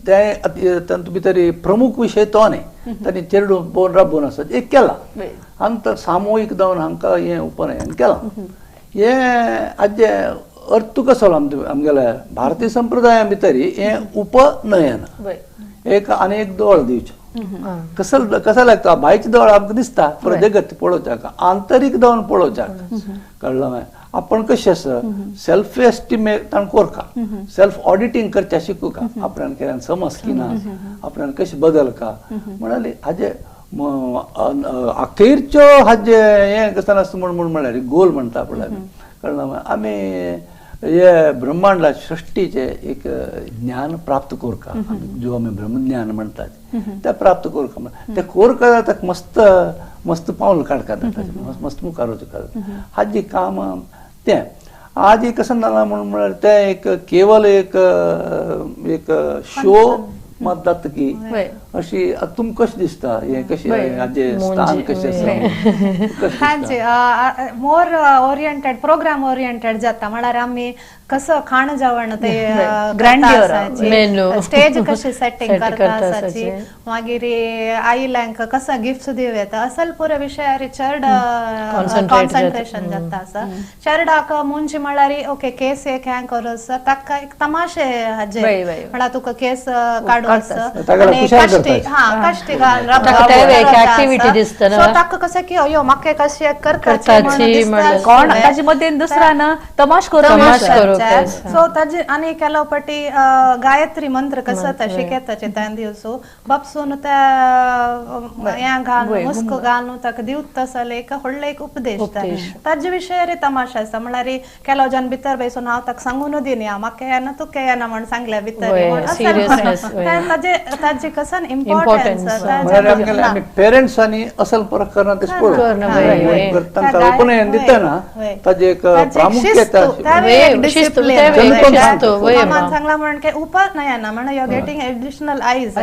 तें तातूंत भितर प्रमुख विशय तो न्ही, तांणी चेडूं बोन राबोवन आसा एक केलां आनी सामुहीक जावन हांकां हें उपनयन केलां. हें हाजें अर्थ कसो आमगेल्या भारतीय संप्रदाया भितर हें उपनयन एक आनी एक दोळ दिवचो कसं कसं लागता भायचे दोळ आमकां दिसता पूण जगत पळोवच्याक आंतरीक जावन पळोवच्याक कळ्ळें मागीर आपण कशें आसा सेल्फ एस्टिमेट ताणें कोरका सेल्फ ऑडिटींग करचें शिकूका आपणान केल्यान समज की ना आपणान कशें बदल का म्हणाली हाजे अखेरच्यो हाजे हें कसं आसता म्हूण म्हळ्यार गोल म्हणटा पळय आमी कळ्ळें मागीर आमी हे ब्रह्मांडा सृष्टीचे एक ज्ञान प्राप्त कोरका जो आमी ब्रह्मज्ञान म्हणतात ते प्राप्त कोरका ते कोरका ताका मस्त मस्त पावल काडका मस्त मुखार वचूंक हाजी काम तें आजी कसं जालां म्हूण म्हळ्यार तें एक केवल एक एक शो मात जाता की अशी तुमकां कशें दिसता हें कशें हाजें स्थान कशें आसा? हांचे मोर ओरिएंटेड प्रोग्राम ओरिएंटेड जाता म्हळ्यार आमी कसं खाण जेवण ते ग्रँड स्टेज कशी सेटिंग करता आसाची, मागीर आयल्यांक कसं गिफ्ट्स दिवं येता असल पुरो विशयार चड कॉन्सन्ट्रेशन जाता आसा. चेरडाक मुंजी म्हळ्यार ओके केस एक हें करूं ताका एक तमाशे हाजे म्हळ्यार तुका केस काडूं कश्टी हा कश्टी घाल सो ताका कशें की अयो म्हाका कशें करताची कोण ताजे मदेन दुसरा ना तमाश करूं. सो ताजे आनी केलो पटी गायत्री मंत्र कसं शिकयताचे त्या दिवसो बापसून त्या हें घालून मुस्क घालून ताका दिवत तसले एक व्हडलो एक उपदेश ताजे विशयार तमाशा आसा म्हळ्यार केलो जन भितर बैसून हांव ताका सांगून दिनी म्हाका येना तुका येना म्हण सांगलें भितर ताजे ताजे कसं इम्पॉर्टन्स आमी पेरंट्सांनी असल फरक करना तें पळोवप तांकां उपनयन दितना ताजें एक प्रामुख्यता सांगला म्हण उपनयन म्हण you are getting additional eyes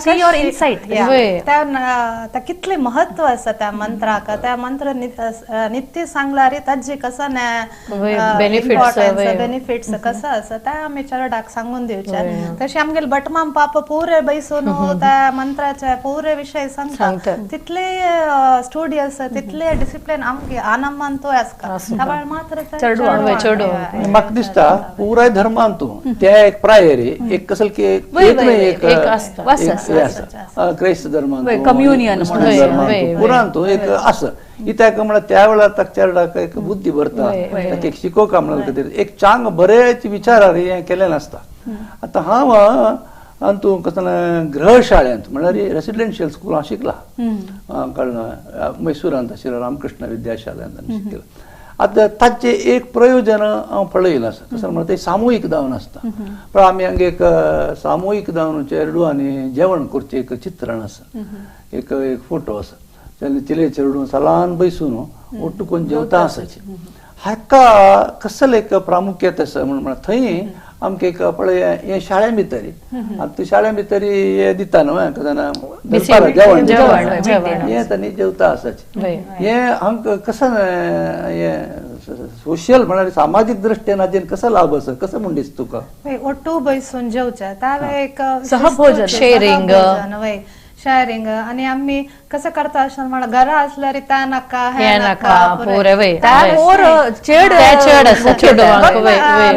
so your insight त्या कितलें महत्व आसा त्या मंत्राक त्या मंत्र नित्य सांगल्यार ताजे कसं बेनिफिट्स कसं आसा त्या आमी चेरडाक सांगून दिवचें. तशें आमगेले भटमाम पाप पुरे बैसून बैसून त्या मंत्राचे पुरे विषय सांगता तितले स्टुडियस तितले डिसिप्लिन आमगे आनंदान तो आसता त्यावेळ मात्र चेडू म्हाका दिसता पुराय धर्मान तूं त्या एक प्रायर एक कसल की एक आसता क्रिस्त धर्मान कम्युनियन पुरान तूं एक आसा कित्याक म्हळ्यार त्या वेळार ताका चेरडाक एक बुद्धी भरता ताका एक शिकोवका म्हणून खातीर एक चांग बरेच विचारार हें केलें नासता. आतां हांव अंतू कसं गृहशाळेंत म्हळ्यार रेसिडेन्शियल स्कूल हांव शिकला कळ्ळें मैसुरांत आशिल्ल्या रामकृष्ण विद्याशाळेंत आमी शिकला. आतां ताचें एक प्रयोजन हांव पळयलां आसा कसं म्हळ्यार तें सामुहीक जावन आसता. पण आमी हांगा एक सामुहीक जावन चेरडू आनी जेवण करचें एक चित्रण आसा एक एक फोटो आसा चिले चेरडू सलान बैसून ಒಟ್ಟು कोण जेवता आसाचे हाका कसले एक प्रामुख्यत आसा म्हणून म्हळ्यार थंय आमकां एक पळय हे शाळे भितर आतां शाळे भितर हे दिता न्हू जेवण जेवण हें तांणी जेवता आसाचे हे आमकां कसं हे सोशल म्हळ्यार सामाजीक दृश्टेन हाजेर कसो लाभ आसा कसं म्हूण दिसता तुका? ಒಟ್ಟು बैसून जेवचें त्यावेळी एक सहभोजन शेरिंग शेअरिंग आणि आम्ही कसं करता अशें म्हळ्यार घरा असल्यार त्या नाका हे नाका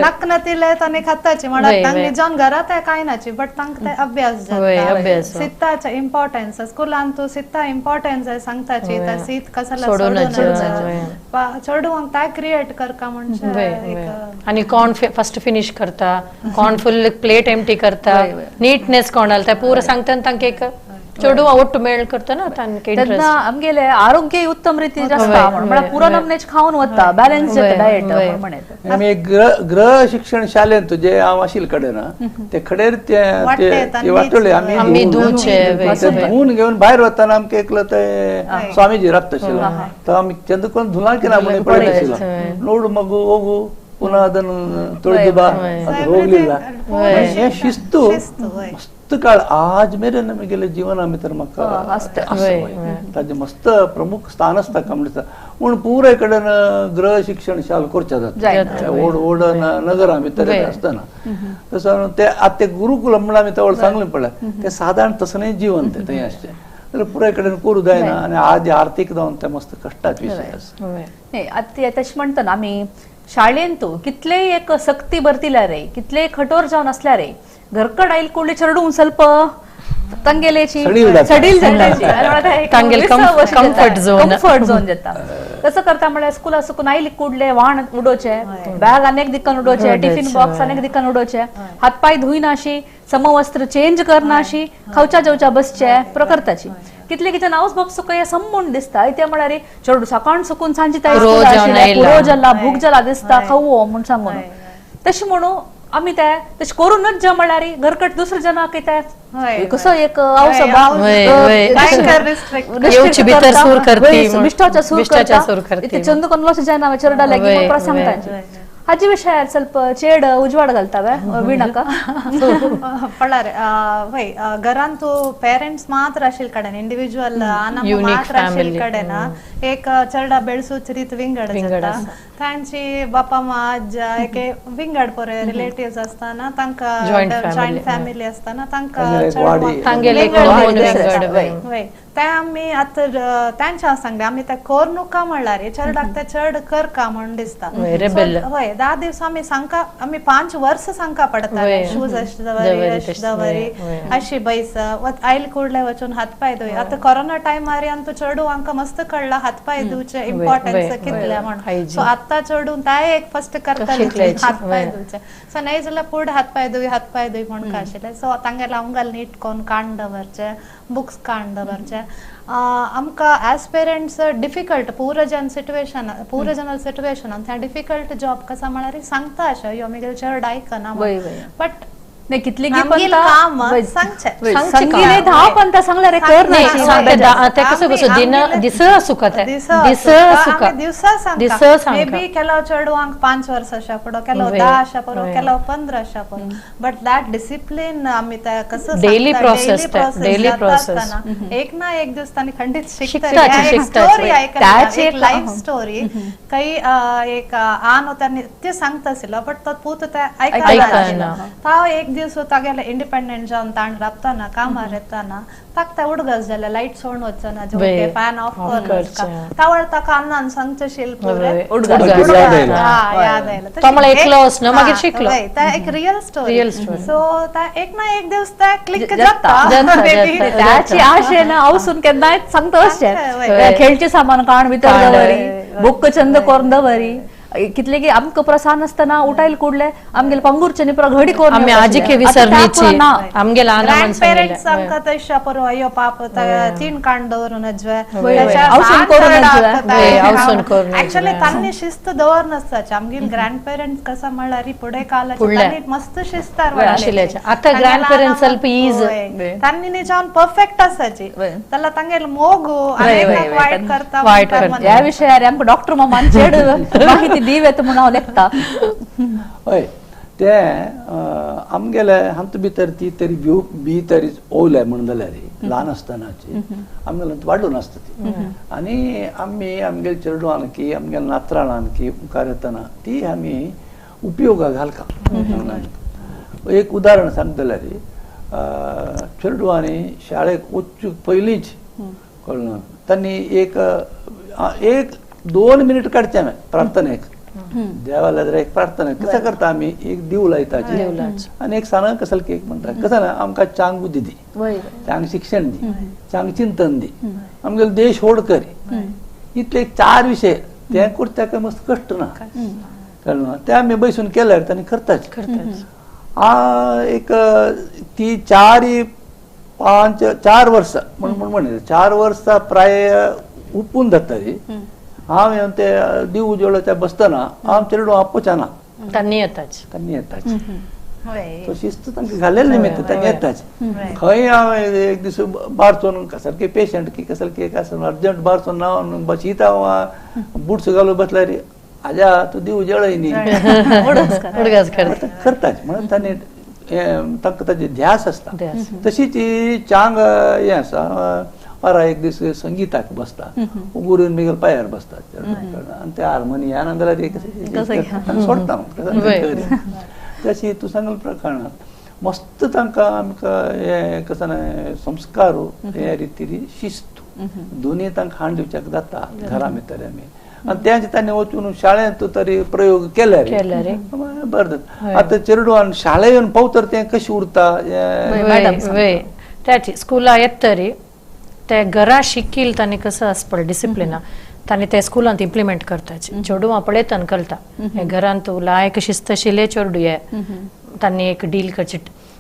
नक तिले तांणी खाताची म्हळ्यार तांणी जावन घरा ते कांय नाची बट तांकां ते अभ्यास जाता सिताचे इम्पॉर्टन्स स्कुलान तूं सिता इम्पॉर्टन्स सांगताची त्या सीत कसला सोडून चेडवांक ते क्रिएट करका म्हणजे आणि कोण फर्स्ट फिनिश करता कोण फुल प्लेट एम्प्टी करता नीटनेस कोण घालता पुरो सांगता तांकां एक चेडू ಒಟ್ಟು ಮೇಲ್ करता तांकां तेन्ना आमगेले आरोग्य उत्तम रीतीन आसता म्हळ्यार पुरो नमनेच खावन वता बॅलन्स जाता डायट म्हणें. आमी गृह शिक्षण शाळेंत जे हांव आशिल्ले कडेन ते कडेर ते वाटोळे आमी धुवून घेवन भायर वतना आमकां एकलो ते स्वामीजी राबता आशिल्लो तो आमी तेन्ना कोण धुला की ना म्हणून पळयत आशिल्लो ನೋಡು ಮಗು ಹೋಗು ಪುನಃ ಅದನ್ನು ತೊಳೆದು ಬಾ ಅದು ಹೋಗ್ಲಿಲ್ಲ. हे ಶಿಸ್ತು मस्त काळ आज मेरेन आमगेले जीवना भितर म्हाका आसता ताजें मस्त प्रमुख स्थान आसता का म्हणटा पूण पुराय कडेन गृह शिक्षण शाल करचें जाता व्हड व्हड नगरां भितर आसतना तसो ते आतां ते गुरुकुल म्हणून आमी तवळ सांगलें पळय तें सादारण तसलें जीवन तें थंय आसचें जाल्यार पुराय कडेन करूं जायना आनी आज आर्थीक जावन तें मस्त कश्टाचो विशय आसा. आतां तशें म्हणटना आमी शाळेंत कितलेय एक सक्ती भरतिल्या रे कितलेय कठोर जावन आसल्यार रे घरकड आयल कुडले चेडूं ಸ್ವಲ್ಪ ತಂಗೆಲೇಚಿ सडील तांगेले कम्फर्ट झोन कम्फर्ट झोन जाता. तसं करता म्हळ्यार स्कुला सुकून आयली कुडले वाण उडोवचे बॅग अनेक दिक्कान उडोवचे टिफिन बॉक्स अनेक दिक्कान उडोवचे हातपाय धुयनाशी समवस्त्र चेंज करनाशी खावच्या जेवच्या बसचे प्रकर्ताची कितले कितें नावच बाब सुका हे समून दिसता ते म्हळ्यार चेडू सकाळ सुकून सांजे रोज जाला भूक जाला दिसता खावो म्हूण सांगून तशें म्हणून आमी ते तशें करूनच जे म्हळ्यार घरकट दुसरे जनाक ते कसो एक मिश्टाच्या सूर करता चंद कोण जायना चेरडा लागीं म्हूण सांगता हाजे विशयार ಸ್ವಲ್ಪ चेड उजवाड घालता विणाका पळार वय घरान तूं पेरेंट्स मात्र आशिल्ले कडेन इंडिविज्युअल आना मात्र आशिल्ले कडेन एक चेरडा बेळसूच रीत विंगड जाता तांची बापा मा आज्जा एक विंगड पोरे रिलेटिव्स आसतना तांकां जॉयंट फॅमिली आसतना तांकां वय ते आमी आतां तांच्या सांगले आमी ते कर नुका म्हणल्यार चेरडाक ते चड कर का म्हूण दिसता. हय 10 दिवस आमी सांगका आमी 5 वर्स सांगका पडटा शूज अशे दवरी अशे दवरी अशी बैस आयल कुडले वचून हातपाय धुय. आतां कोरोना टायमार आमकां चेडूं मस्त कळ्ळा हातपाय धुवचे इम्पॉर्टन्स कितले म्हण. सो आतां चेडूं ताय एक फर्स्ट करताले हातपाय धुवचे सो नाही जाल्यार फुडें हातपाय धुय हातपाय धुय म्हूण आशिल्लें. सो तांगेले आमकां नीट कोन्न काण दवरचें बुक्स काण दवरचें आमकां एज पेरंट्स डिफिकल्ट पूर जन सिट्युएशन पूर जनल सिट्युएशन आनी डिफिकल्ट जॉब कसा म्हळ्यार सांगता अशें यो आमगेले चेडूं आयकना बट कितले काम सांगचें धा पंता सांगल्यार कर कसं कसं दिन दिसा सुका दिसा दिवसा सांगता मे बी केलो चेडवांक 5 वर्स अशा पडो केलो 10 अशा पडो केलो 15 अशा पडो बट that discipline आमी ते कसं डेली प्रोसेस डेली प्रोसेस एक ना एक दिवस तांणी खंडीत शिकता. स्टोरी आयकली एक लायफ स्टोरी काही एक आन होता ते सांगता आशिल्लो बट तो पूत ते आयकना तो एक एक दीस तागेले इंडिपेंडंट जावन ताण राबताना कामार येताना ताका ते उडगस जाले लायट सोडून वचना जे फॅन ऑफ करून तावळ ताका अन्नान सांगचें शिल्प याद आयलो मागीर शिकलो. एक रियल स्टोरी. सो एक ना एक दिवस ते क्लिक जाता. त्याची आशे ना हांव केन्नाय सांगता अशें खेळचें सामान काण भितर दवरी, बुक चंद करून दवरी, कितले की आमकां प्रसान आसतना उठायल कुडले आमगेले पंगुरचे पुरा घडी करून आमी आजिके विसरनीची आमगेले ग्रँड पेरेंट्स आमकां तशें परवा अयो पाप तीन कांड दवरून एक्चुअली तांणी शिस्त दवर नासताचे. आमगेले ग्रँड पेरेंट्स कसं म्हणल्यार फुडें कालाचे तांणी मस्त शिस्तार वाडयले. आतां ग्रँड पेरेंट्स ಸ್ವಲ್ಪ is तांणी निजावन परफेक्ट आसाची त्याला तांगेले मोग आनी वायट करता. ह्या विशयार आमकां डॉक्टर मामान चेड माहिती दिवेत म्हणून हांव लेखता. हय ते आमगेले आमचे भितर ती तरी बी तरी ओवले म्हणून जाल्यार ल्हान आसतनाची आमगेले वाडून आसता ती आनी आमी आमगेले चेडवान की आमगेले नातराणान की मुखार येतना ती आमी उपयोगाक घालता. एक उदाहरण सांगता जाल्यार चेडवांनी शाळेक वचूंक पयलींच कळना तांणी एक एक 2 मिनिट काडचे हांवें प्रार्थनेक देवाला जर एक प्रार्थना कसं करता आमी एक दीव लायताची आनी एक साना कसल केक म्हणटा कसं ना आमकां चांग बुद्धी दी, चांग शिक्षण दी, चांग चिंतन दी, आमगेलो देश होड करी, इतले 4 विशय ते करता ताका मस्त कश्ट ना कळना ते आमी बसून केल्यार तांणी करताच. एक ती 4-5 4 वर्सां म्हण म्हण 4 वर्सां प्राय उपून जाताली. हांव येवन ते दीव उजवळच्या बसतना हांव चेडूं आपोवचें तांणी येताच तांणी येताच तो शिस्त तांकां घालेलें निमित्त तांणी येताच. खंय हांव एक दीस बारचोन सारके पेशंट की कसले की आसा अर्जंट बारचोन हांव बशीत हांव बुट्स घालून बसल्यार आजा तूं दीव उजळय न्ही करताच म्हणून तांणी तांकां ताजे ध्यास आसता. तशीच चांग हें आसा पारा एक दीस संगीताक बसता गुरून मिगेल पांयार बसता आनी ते हार्मोनिया नाजाल्यार सोडटा तशी तूं सांगल प्रकरणांत मस्त तांकां आमकां हें कसं संस्कार हे रितीरी शिस्त दोनी तांकां हाड दिवच्याक जाता घरा भितर आमी आनी तेंच तांणी वचून शाळेंत तरी प्रयोग केल्यार बरें जाता. आतां चेडवान शाळे येवन पावतर तें कशें उरता त्याची स्कुला येत तरी ते घरा शिकील तांणी कसं आसपळ डिसिप्लिना तांणी ते स्कुलांत इम्प्लिमेंट करताचे. चेडवां पळयतान कळटा हे घरांत लायक शिस्त आशिल्ले चेडूं हे तांणी एक डील करचे,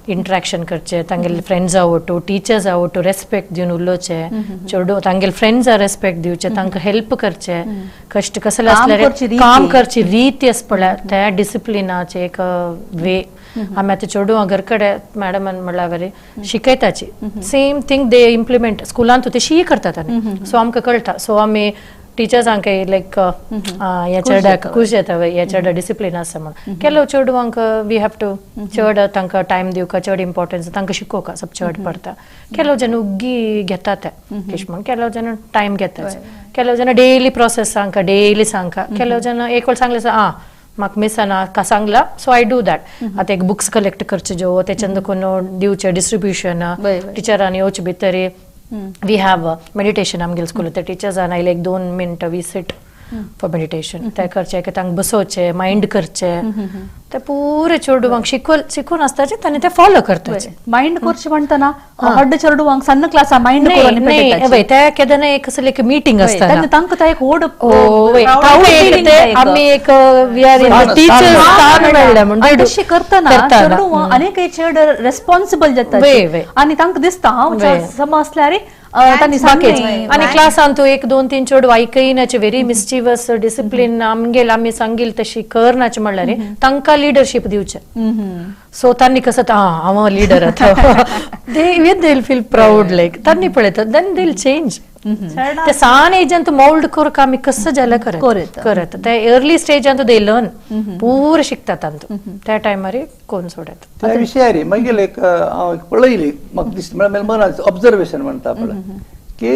इंट्रॅक्शन करचे, तांगेले फ्रेंड्सा वटू टिचर्सा वटू रेस्पेक्ट दिवन उलोवचे, चेडूं तांगेले फ्रेंड्सा रेस्पेक्ट दिवचे, तांकां हेल्प करचे, कश्ट कसले आसल्यार काम करची रीत आसपळ्या त्या डिसिप्लिनाचे एक वे. आमी आतां चेडवां घर कडेन मॅडमान म्हणल्यार बरें शिकयताची सेम थींग they implement स्कुलांत तशीय करतात आनी सो आमकां कळटा. सो आमी टिचर्सांक लायक ह्या चेड्याक खूश येता ह्या चेड्या डिसिप्लीन आसा म्हणून. केलो चेडवांक we have to चड तांकां टायम दिवका, चड इम्पॉर्टन्स तांकां शिकोवका सब चड पडटा. केलो जण उग्गी घेता ते किश म्हण केलो जण टायम घेता, केलो जण डेली प्रोसेस सांगका डेली सांगका, केलो जण एक वेळ सांगलें आं म्हाका मिसाना का सांगला सो I do that. आतां एक बुक्स कलेक्ट करचे ज्यो तेच्यान कोण दिवचे डिस्ट्रिब्युशन टिचरांनी येवचे भितर we have meditation आमगेले स्कूल ते टिचर्सान आयले एक 2 minute we sit for meditation ते करचे तांकां बसोवचे मायंड करचे ते पुरे चेडवांक शिकून आसताचे तांणी ते फॉलो करताचे. मायंड करचे म्हणटना व्हड चेडवांक सन्न क्लासा मायंड करून ते केन्ना एक कसले एक मिटींग आसता तांकां एक व्हड आमी एक we are teachers स्थान मेळ्ळें म्हणून तशें करतना चेडवां अनेक चेड रेस्पॉन्सिबल जाता आनी तांकां दिसता हांव सम आसल्यार आनी क्लासान तूं 1 2 3 चेडूं आयकयनाचे व्हेरी मिस्चिवस डिसिप्लीन आमगेल आमी सांगील तशी करनाचे म्हणल्यार तांकां लिडरशीप दिवचें. सो तांणी कसं हांव लिडर आतां they they feel proud like तांणी पळयता then they change. ते सान एजांत मोल्ड करक आमी कसं जाल्यार करत करत ते अर्ली स्टेजांत they learn पूर शिकतात तांतू त्या टायमार कोण सोडत. त्या विशयार मागीर एक हांव पळयली म्हाका दिसता म्हळ्यार मनात ऑब्जर्वेशन म्हणटा पळय की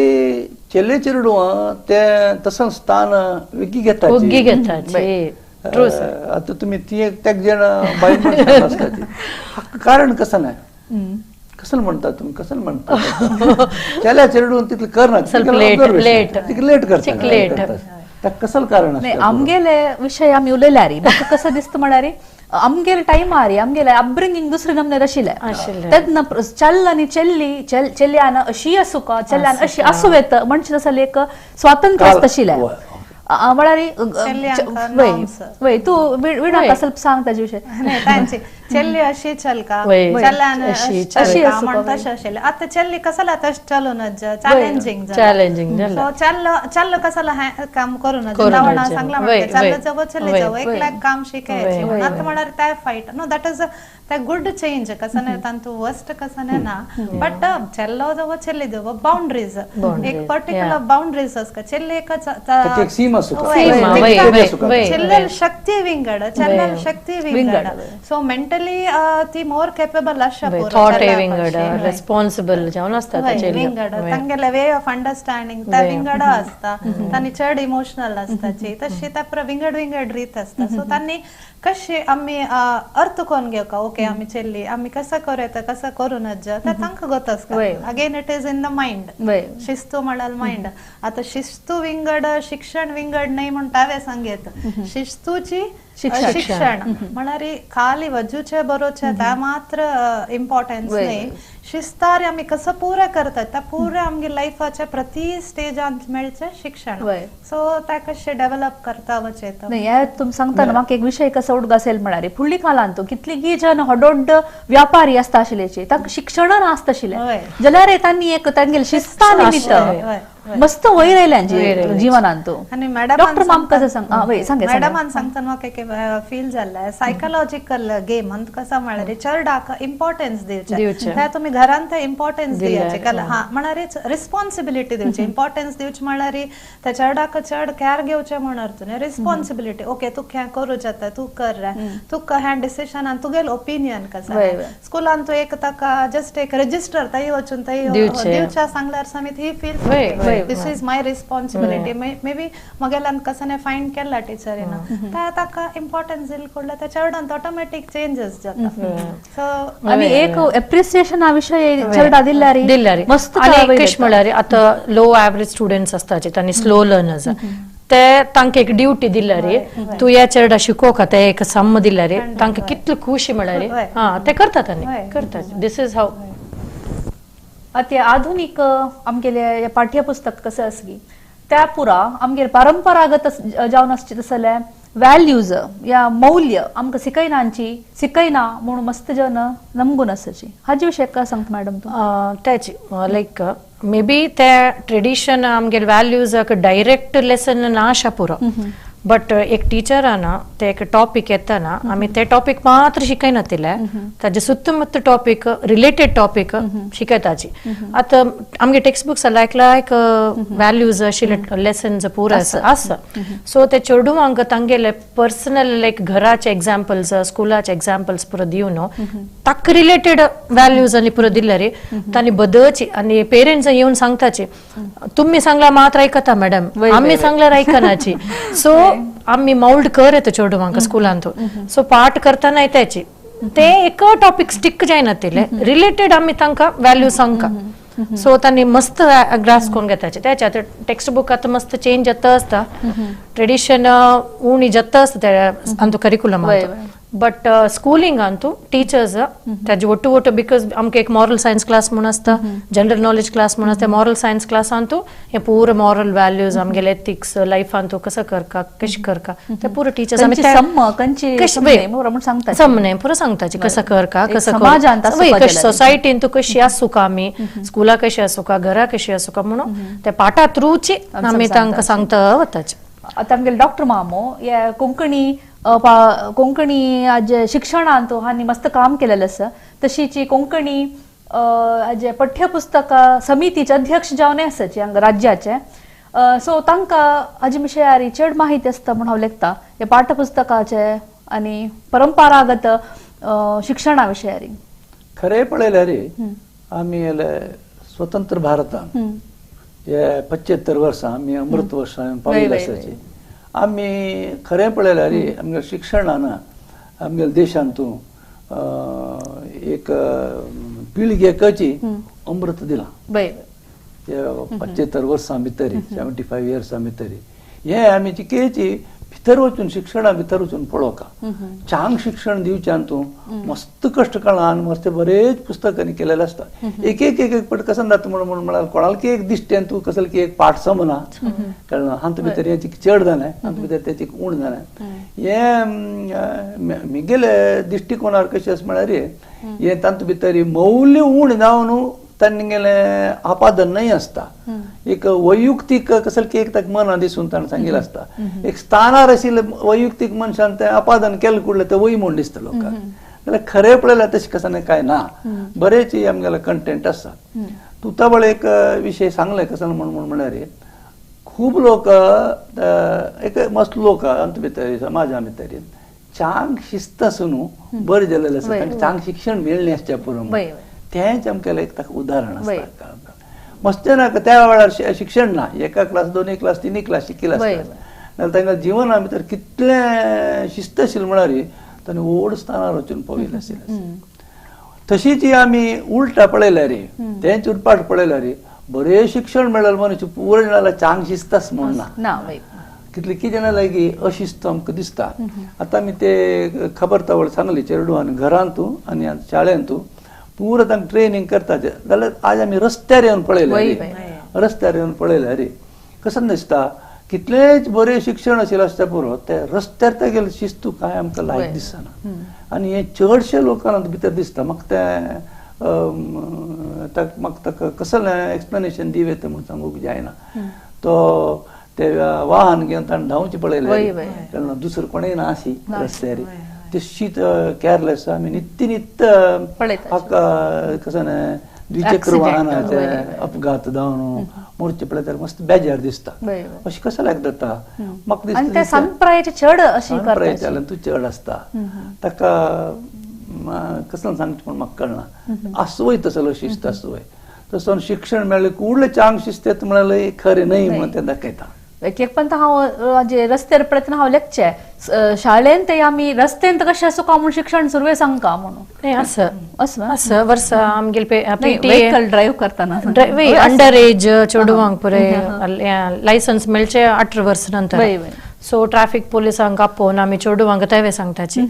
चेले चेडवां ते तसं स्थान वेगळी घेता वेगळी घेता. आता तुम्ही ती एक त्याक जण बायल मनशां आसता ती कारण कसं नाही कसं म्हणता तुम्ही कसं म्हणता चेल्या चेडून तितलें करना तिका लेट करता ताका कसं कारण आसता. आमगेले विशय आमी उलयल्यार म्हाका कसं दिसता म्हळ्यार आमगेले टायमार आमगेले अपब्रिंगींग दुसरे नमने आशिल्लें तेन्ना चल आनी चेल्ली चेल्यान अशी आसूं चेल्यान अशी आसूं येता म्हणजे तसलें एक स्वातंत्र्य आसता आशिल्लें म्हळ्यार वय तूं विणा ಸ್ವಲ್ಪ सांग ताजे विशय. तांची चेल्ली अशी चलका चल्यान अशी म्हण तशें आशिल्लें. आतां चेल्ली कसला तशें चलूं नज चॅलेंजींग चॅलेंजींग सो चल्लो चल्लो कसला काम करूं नज रावणा सांगला म्हणटा चल्लो जवळ चल्ली जवळ एकल्याक काम शिकायचें आतां म्हळ्यार ते फायट नो that is ते गुड चेंज कसं नाही तांतू वर्स्ट कसं नाही ना बट चेल्लो जवळ चेल्ली जवळ बाउंड्रीज एक पर्टिक्युलर बाउंड्रीज आसता चेल्ली एकच चेल्लेल शक्ती विंगड चेल्लेल शक्ती विंगड सो मेंटली ती मोर केपेबल आसता थॉट विंगड रेस्पॉन्सिबल जावन आसता विंगड तांगेले वे ऑफ अंडरस्टँडिंग ते विंगड आसता तांणी चड इमोशनल आसताची तशी त्या विंगड विंगड रीत आसता सो तांणी कशी आमी अर्थ कोण घेवका ओके आमी चेल्ली आमी कसं करूं येता कसं करूं नज ते तांकां गोत आसता. Again it is in the mind शिस्तू म्हळ्यार मायंड. आतां शिस्तू विंगड शिक्षण विंगड न्हय म्हण हांवें सांगेत शिस्तूची शिक्षण म्हळ्यार खाली वजूचे बरोवचे त्या मात्र इम्पॉर्टन्स न्हय शिस्तार आमी कसं पुरें करतात त्या पुरें आमगे लायफाच्या प्रति स्टेजांत मेळचें शिक्षण सो ते कशें डेव्हलप करता वचें. न्हय हें तुमी सांगता न्हू म्हाका एक विशय कसो उडगास येयल म्हळ्यार फुडली काळांत कितलीगी जण व्हड व्यापारी आसता आशिल्ल्याची तांकां शिक्षण नासता आशिल्लें जाल्यार तांणी एक तांगेले शिस्ता निमित्त मस्त वयर आयल्या जिवनांत. आनी मॅडम डॉक्टर माम कसं सांग मॅडमान सांगतना म्हाका एक फील जाल्लें सायकोलॉजिकल गेम अंत कसं म्हळ्यार चेरडाक इम्पॉर्टन्स दिवचें त्या तुमी घरांत ते इम्पॉर्टन्स दिवचें हा म्हळ्यार रिस्पॉन्सिबिलिटी दिवची इम्पॉर्टन्स दिवचें म्हळ्यार त्या चेरडाक चड कॅर घेवचें म्हण अर्थ न्हय रिस्पॉन्सिबिलिटी ओके तुका हें करूं जाता तूं कर तुका हें डिसिजन आनी तुगेलें ओपिनियन कसं स्कुलान तूं एक ताका जस्ट एक रजिस्टर थंय वचून थंय दिवच्या सांगल्यार समेत he feel this is my responsibility maybe मगेल्यान कसं फायंड केला टिचरीन त्या ताका इम्पॉर्टन्स दिल कोडला त्या चेरडांत ऑटोमॅटीक चेंजेस जाता. सो आनी एक एप्रिसिएशन हा विशय चेरडा दिल्यार दिल्यार मस्त. आनी कशें म्हळ्यार आतां लो एवरेज स्टुडंट्स आसताचे तांणी स्लो लर्नर्स ते तांकां एक ड्युटी दिल्यार तूं ह्या चेरडा शिकोवका ते एक सम दिल्यार तांकां कितली खुशी म्हळ्यार हा ते करतात आनी करतात this is हाव. आतां आधुनीक आमगेले पाठ्यपुस्तक कसं आसगी त्या पुरा आमगेले परंपरागत जावन आसचे तसले व्हॅल्यूज या मौल्य आमकां शिकयनांची शिकयना म्हणून मस्त जन नमगून आसाची हाजे विशय काय सांगता मॅडम तूं? त्याची लायक मे बी ते ट्रेडिशन आमगेले व्हॅल्यूजाक डायरेक्ट लेसन ना आशा पुरो बट एक टीचरान ते एक टॉपीक येताना आमी ते टॉपीक मात्र शिकयनातिले ताजे सुत्तमुत्त टॉपीक रिलेटेड टॉपीक शिकयताची. आतां आमगे टेक्स्ट बुक्स लायक लायक व्हॅल्यूज आशिल्ले लेसन्स पुरो आसा आसा सो ते चेडवांक तांगेले पर्सनल लायक घराचे एग्जाम्पल्स स्कुलाचे एग्जाम्पल्स पुरो दिवन ताका रिलेटेड व्हॅल्यूज आनी पुरो दिल्यार तांणी बदलची. आनी पेरंट्स येवन सांगताची तुमी सांगला मात्र आयकता मॅडम आमी सांगल्यार आयकनाची. सो आमी मौल्ड कर येता चेडवांक स्कुलांत सो पाठ करतना येताची ते एक टॉपीक स्टिक जायना तिले रिलेटेड आमी तांकां व्हॅल्यू सांगका सो तांणी मस्त ग्रास करून घेताचे. त्याच्या आतां टेक्स्ट बुक आतां मस्त चेंज जाता आसता ट्रेडिशन उणी जाता आसता अंतू करिकुलम बट स्कूलिंग अंतू टीचर्स ताजे ಒಟ್ಟು ಒಟ್ಟು because आमकां एक मॉरल सायन्स क्लास म्हूण आसता जनरल नॉलेज क्लास म्हूण आसता मॉरल सायन्स क्लास अंतू हे पूरा मॉरल व्हॅल्यूज आमगेले एथिक्स लायफ अंतू कसं करका कशें करका ते पुरो टीचर्स आमी समने पुरो सांगताचे कसं करका कसं सोसायटीन तूं कशी आसूं का आमी स्कुला कशी आसूं का घरा कशी आसूं का म्हणून ते पाठा थ्रूची आमी तांकां सांगता वताचे. आतां आमगेले डॉक्टर मामो हे कोंकणी कोंकणी आज शिक्षणांत हांणी मस्त काम केलेलें आसा तशीच कोंकणी हाजे पाठ्यपुस्तक समितीचे अध्यक्ष जावन आसाची हांगा राज्याचे सो तांकां हाजे विशयार चड माहिती आसता म्हूण हांव लेखता हे पाठ्यपुस्तकाचे आनी परंपरागत शिक्षणा विशयार. खरें पळयल्यार आमी स्वतंत्र भारतान हे 75 वर्सां आमी अमृत वर्सां पाविल्ले आसाची. आमी खरें पळयल्यार आमगे शिक्षणान आमगे देशांतू एक पिळगेकची अमृत दिलां 75 वर्सां भितर, 75 इयर्सां भितर. हें आमी चिकेची भितर वचून शिक्षणा भितर वचून पळोवका चांग शिक्षण दिवच्यान तूं मस्त कश्ट काडला आनी मस्त बरेच पुस्तकांनी केलेले आसता. एक एक एक एक पट कसं जाता म्हणून म्हणून म्हळ्यार कोणाक एक दिश्टेन तूं कसल की एक पाठ समना कळना हातूंत भितर हें चड जालें, हातूंत भितर तें उण जालें. हें मिगेले दिश्टिकोणार कशें आसा म्हळ्यार हें तातूंत भितर मौल्य उण जावन तांगेलें आपादन न्हय आसता. एक वैयुक्तीक कसल की एक ताका मना दिसून ताणें सांगिल्लें आसता. एक स्थानार आशिल्ले वैयुक्तीक मनशान तें आपादन केलें कुडलें तें वय म्हूण दिसता लोकांक. जाल्यार खरें पळयल्यार तशें कसं कांय ना, बरेच आमगेले कंटेंट आसा. तूं तबळ एक विशय सांगलें कसं म्हूण म्हळ्यार खूब लोक एक मस्त लोक आमचे भितर समाजा भितर चांग शिस्त आसून बरें जाल्लें आसा, तांकां चांग शिक्षण मेळ्ळें आसचें पुरो तेंच आमकां एक ताका उदाहरण आसता. मस्ते ना त्या वेळार शिक्षण ना, एका क्लास दोनूय क्लास तिनूय क्लास शिकिल्लें आसता, जाल्यार तांकां जिवना भितर कितलें शिस्त आशिल्लें म्हळ्यार तांणी व्हड स्थानार वचून पाविल्लें आशिल्लें. तशीच आमी उल्टा पळयल्यार तेंच उरपाट पळयल्यार बरें शिक्षण मेळ्ळें मनीस पुरो जाल्यार चांग शिस्त आसा म्हूण ना, कितले कितें जाणां लागीं अशिस्त आमकां दिसता. आतां आमी ते खबर तवळ सांगली चेडवान घरांतू आनी शाळेंतू पुरो तांकां ट्रेनींग करता जाल्यार आज आमी रस्त्यार येवन पळयलें, रस्त्यार येवन पळयल्यार कसं दिसता कितलेंच बरें शिक्षण आशिल्लें आसता पुरो ते रस्त्यार तेगेले शिस्तू कांय आमकां लायक दिसना. आनी हें चडशे लोकांक भितर दिसता. म्हाका तें म्हाका ताका कसलें एक्सप्लेनेशन दिवं येता म्हूण सांगूंक जायना. तो ते वाहन घेवन ताणें धांवचें पळयलें, तेन्ना दुसरो कोणूय ना आशी रस्त्यार, तशीच केअरलेस आमी नित्य नित्य हाका कसं द्विचक्र वाहनाचे अपघात जावन मोर्चे पळयल्यार मस्त बेजार दिसता. अशें कसं लायक जाता म्हाका दिसता सानप्रायेचे चड सानप्रायेचे तूं चड आसता ताका कसं सांगचें म्हूण म्हाका कळना. आसूं तसलो शिस्त आसूं तसो शिक्षण मेळ्ळें कुडलें चांग शिस्त येता म्हळ्यार खरें न्हय म्हणून तें दाखयता. एक एक पण हांव जे रस्त्यार पळयतना हांव लेखचें शाळेंत ते आमी रस्त्यांत कशें आसूं काय म्हूण शिक्षण सुरवे सांगका म्हणून आसा आसा वर्सा आमगेले व्हेकल ड्रायव्ह करतना अंडर एज चेडवांक पुरे लायसन्स मेळचे 18 वर्स नंतर, सो ट्राफिक पोलिसांक आपोवन आमी चेडवांक तेवे सांगताची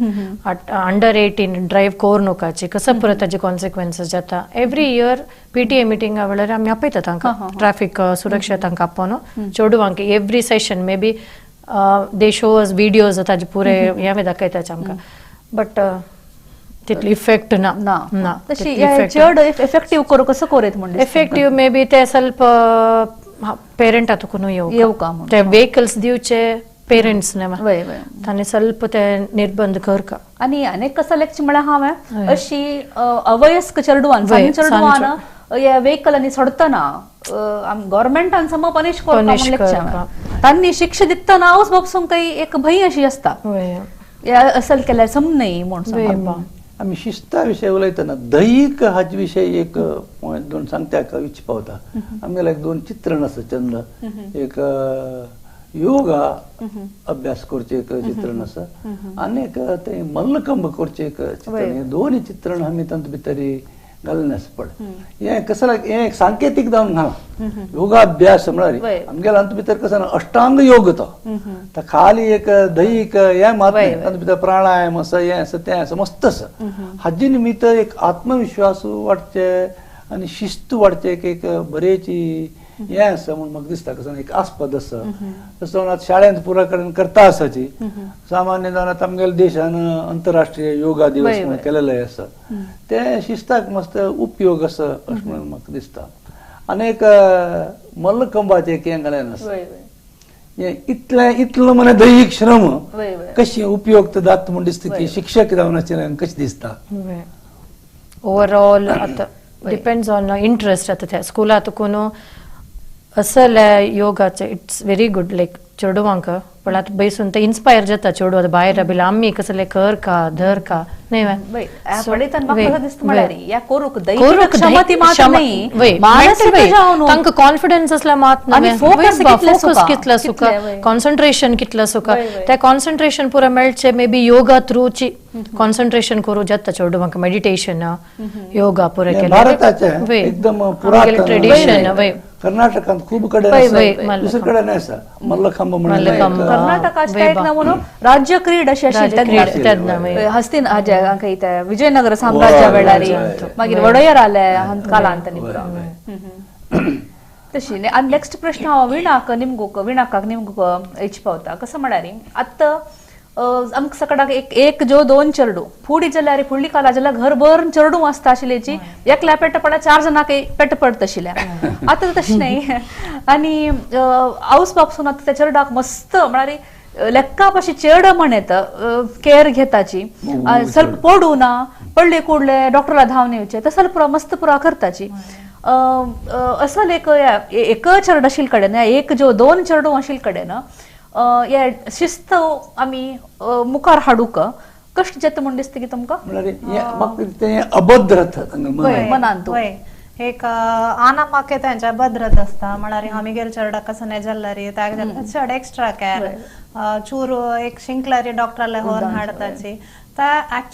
अंडर 18 ड्रायव्ह करू नकाची, कसं पुरो ताजे कॉन्सिक्वेन्सीस जाता. एवरी इयर PTA मिटिंगा वेळार आमी आपयता तांकां ट्राफिक सुरक्षा तांकां आपोवन चेडवांक every session may be they show us videos ताजे पुरे हें दाखयताचे आमकां, बट तितली इफेक्ट ना ना. तशी चड इफेक्टीव करूं कसं करूं म्हण इफेक्टीव मे बी ते ಸ್ವಲ್ಪ पेरेंटा तुकून येवका ते व्हेकल्स दिवचे पेरेंट्स तांणी ಸ್ವಲ್ಪ ते निर्बंध करका. आनी अनेक कसं लेक्चर म्हळ्यार हांवें अशी अवयस्क चेडवान चेडवान ह्या व्हेकलांनी सोडटना गव्हर्मेंटान सम पनिश करता, तांणी शिक्षा दितना हांवच बाबसूंक काही एक भंय अशी आसता असल केल्यार सम न्हय म्हूण. आमी शिस्ता विशय उलयतना दैहीक हाजे विशय एक दोन सांगता इच्छा पावता. आमगेले एक दोन चित्रण आसा चंद, एक योगा अभ्यास करचें एक चित्रण आसा आनी एक तें मल्लखंब करचें एक चित्रण. हे दोनूय चित्रण आमी तातूंत भितर घालून आसा पळय. हें कसं हें एक सांकेतीक जावन घालां योगाभ्यास म्हळ्यार आमगेले हातूंत भितर कसं अष्टांग योग तो खाली एक दैहीक हें मात तातूंत भितर प्राणायाम आसा, हें आसा, तें आसा, मस्त आसा. हाजे निमित्त एक आत्मविश्वास वाडचे आनी शिस्त वाडचे एक एक बरेची हें आसा म्हूण म्हाका दिसता. कसं एक आस्पद आसा तसो आतां शाळेंत पुरा कडेन करता आसाची सामान्य जावन आतां आमगेल्या देशान अंतरराष्ट्रीय योगा दिवस म्हणून केलेले आसा, तें शिस्ताक मस्त उपयोग आसा अशें म्हणून म्हाका दिसता. आनी एक मल्लखंबाचें एक हें घालें आसा, हें इतलें इतलो म्हण दैहीक श्रम कशें उपयोग जाता म्हूण दिसता की शिक्षक जावन आशिल्ल्यान कशें दिसता. ओवरऑल आतां डिपेंड्स ऑन इंट्रस्ट. आतां त्या स्कुलांत कोण असल योगाचे it's very good like चेडवांक, पण आतां बैसून ते इन्स्पायर जाता चेडूं आतां भायर बिला आमी कसले कर का धर का न्ही तांकां कॉन्फिडन्स असल्या मात फोकस कितला सुका कॉन्सन्ट्रेशन कितला सुका त्या कॉन्सन्ट्रेशन पुरा मेळचे मे बी योगा थ्रूची कॉन्सन्ट्रेशन करू जाता चेडूं म्हाका मेडिटेशन योगा पुरा केलें भारताचें एकदम पुरातन ट्रेडिशन कर्नाटकांत खूब कडेन आसा दुसरे कडेन आसा मल्लखांब म्हणून कर्नाटकाचें एक नांव राज्य क्रीड अशें आशिल्लें हस्तिन विजयनगर साम्राज्या वेळार मागीर वडोयर आले कालांत तशी. आनी नेक्स्ट प्रश्न हांव विणाक निमगूक विणाकाक निमगूक इच पावता कसं म्हळ्यार आतां आमकां सकाळाक एक एक जो दोन चेडू फुडी जाल्यार फुडली काला जाल्यार घरभर चेडू आसता आशिल्ल्याची एकल्या पेट पडा चार जाणांक पेट पडत आशिल्ल्या आतां तशें न्हय. आनी आवस बापसून आतां त्या चेरडाक मस्त म्हळ्यार लेक्का पाशी चेड म्हण येता केअर घेताची ಸ್ವಲ್ಪ पडू ना पडले कुडले डॉक्टरला धांवन येवचे तसं पुरा मस्त पुरा करताची. असल एक एक चेडू आशिल्ले कडेन एक जो दोन चेडू आशिल्ले कडेन हे शिस्त आमी मुखार हाडूंक कश्ट जाता म्हूण दिसता की तुमकां म्हाका तें अभद्र मनांत एक आना म्हाका तेंच्या अभद्रत आसता म्हळ्यार आमी गेले चेरडाक कसं नाही जाल्यार ताका चड एक्स्ट्रा केअर चूर एक शिंकल्यार डॉक्टराले व्हरून हाडताची.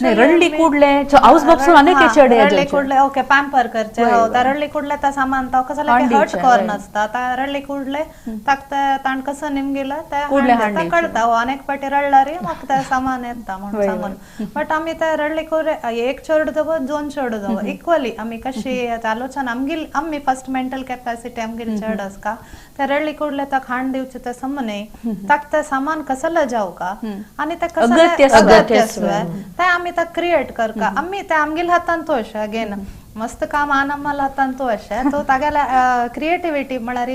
रडली कुडले हाऊस बापसून अनेक चेडे रडली कुडले ओके पॅम्पर करचे त्या रडली कुडले त्या सामान तो कसं हर्ट कर नसता त्या रडली कुडले ताक ताण कसं निमगिला त्या कळता अनेक पाटी रडला रे म्हाका त्या सामान येता म्हणून सांगून. बट आमी त्या रडली कुडले एक चेडू दव दोन चेडू दव इक्वली आमी कशी आलोचना आमगेल आमी फर्स्ट मेंटल कॅपॅसिटी आमगेल चड आसका त्या रडली कुडले ताक हाण दिवचे ते समने ताक ते सामान कसला जाव का आनी ते कसं ते आमी ताका क्रिएट करका आमी ते आमगेले हातान तो अशें अगेन मस्त काम आनम्माल हातान तो अशें तो तागेले क्रिएटिविटी म्हळ्यार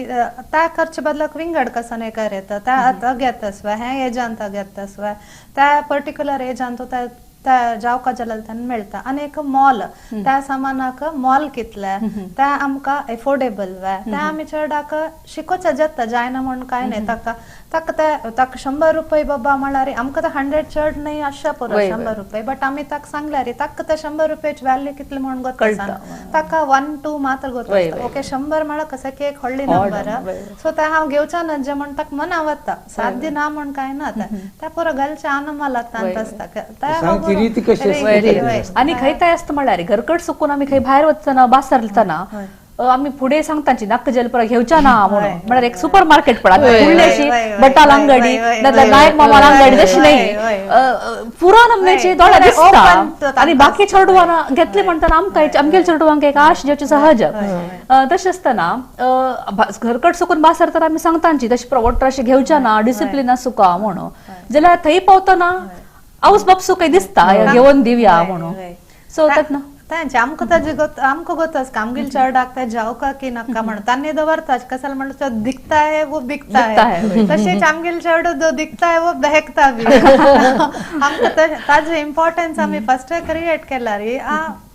त्या करचे बदलाक विंगड कसं नाही कर येता त्या अग्यात हें एजांत अग्यात त्या पर्टिक्युलर एजान तो त्या जावका जाल्यार तेन्ना मेळटा. आनी एक मॉल त्या सामानाक मॉल कितले त्या आमकां एफोर्डेबल वे त्या आमी चेरडाक शिकोवचें जाता जायना म्हूण कांय न्हय ताका ताका ते ताका 100 रुपये बाबा म्हळ्यार आमकां ते 100 चड न्हय आसच्या पुरो 100 रुपये बट आमी ताका सांगल्यार ताका ते 100 रुपयाची व्हॅल्यू कितली म्हूण गोत आसना ताका 1 2 मात्र गोत आसता. ओके 100 म्हळ्यार कसं की एक व्हडली नंबर सो ते हांव घेवच्या ना जे म्हूण ताका मना वता साध्य ना म्हूण कांय ना त्या पुरो घालचें आनमाल हातांत आसता. आनी खंय काय आसता म्हळ्यार घरकट सुकून आमी खंय भायर वचना बासरतना आमी फुडें सांगताची नाका जलपरा घेवच्या ना म्हणून म्हळ्यार एक सुपर मार्केट पडा फुडल्याशी बटाल अंगडी नाजाल्यार नायक मामाल अंगडी तशी न्हय पुरान आमचे दोळ्या दिसता आनी बाकी चेडवां घेतले म्हणटाना आमकां आमगेले चेडवांक एक आश जेवची सहज. तशें आसतना घरकट सुकून बासरतना आमी सांगताची तशी प्रवोटर अशें घेवच्या ना डिसिप्लीन आसूका म्हणून जाल्यार थंय पावतना आवस बापसू काही दिसता घेवन दिवया म्हणून सो तांचे आमकां ताजे आमकां गोत आसता आमगेले चेरडाक ते जावका की नाका म्हणून तांणी दवरता कसाल म्हणटा दिखता है वो बिकता है तशेंच आमगेले चेडू जो दिखता है वो बहकता बी. आमकां ताजे इम्पॉर्टन्स आमी फर्स्ट क्रिएट केला रे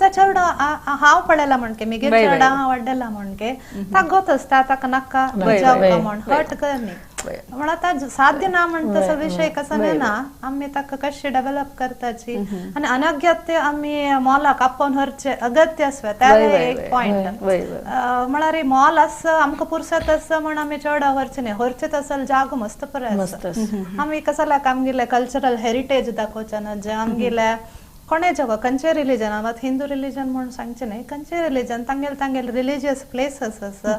त्या चेडो हांव पळयला म्हणके मिगेल चेडा हांव वाडयला म्हणके ताका गोत आसता ताका नाका जावका म्हण हर्ट कर न्ही म्हणून आता साध्य ना म्हण तसो विशय कसो ना आमी ताका कशें डेव्हलप करताची आनी अनग्यत्य आमी मॉलाक आपोवन व्हरचें अगत्य आसता त्या एक पॉयंट म्हळ्यार मॉल आसा आमकां पुरसत आसा म्हण आमी चड व्हरचें न्हय व्हरचें तसो जागो मस्त बरो आसा. आमी कसल्याक आमगेले कल्चरल हेरिटेज दाखोवचें ना जे आमगेले कोणे जगो खंयचे रिलीजन आतां हिंदू रिलीजन म्हूण सांगचें न्हय खंयचे रिलीजन तांगेले तांगेले रिलीजियस प्लेसीस आसा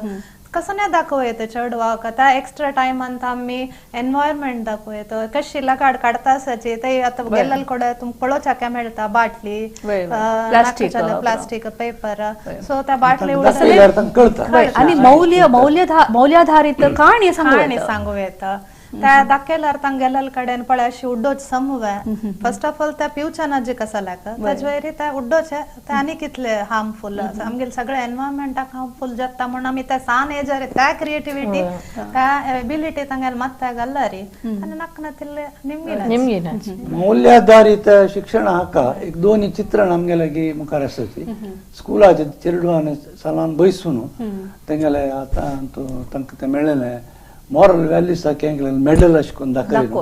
कसं नाही दाखोवं येतं चेडवाक त्या एक्स्ट्रा टायमान आमी एनवायरमेंट दाखोवं येता कशी लगाड काडता आसाची ते आतां गेल्ले कडेन तुमकां पळोवच्याक मेळटा बाटली प्लास्टीक पेपर सो त्या बाटली आनी मौल्य मौल्याधारीत काणी सांगू येता. त्या दाखयल्यार तांग गेल्ले कडेन पळय अशी उड्डोच समूह फर्स्ट ऑफ ऑल त्या पिवच्या ना जे कसं लाग ताजे वयर त्या उड्डोचे ते आनी कितले हार्मफूल आमगेले सगळे एनवायरमेंटाक हार्मफूल जाता म्हणून आमी त्या सान एजार त्या क्रिएटिविटी त्या एबिलिटी तांगेले मात्ता घालला रे आनी नाक तिल्ले निमगिना. मौल्याधारीत शिक्षण हाका एक दोन चित्रण आमगे लागीं मुखार आसाची स्कुलाचे चेडवान सालान बैसून तेंगेले आतां तांकां तें मेळ्ळेलें मॉरल व्हॅल्यूसाक हें केलें मेडल अशें करून दाखयलें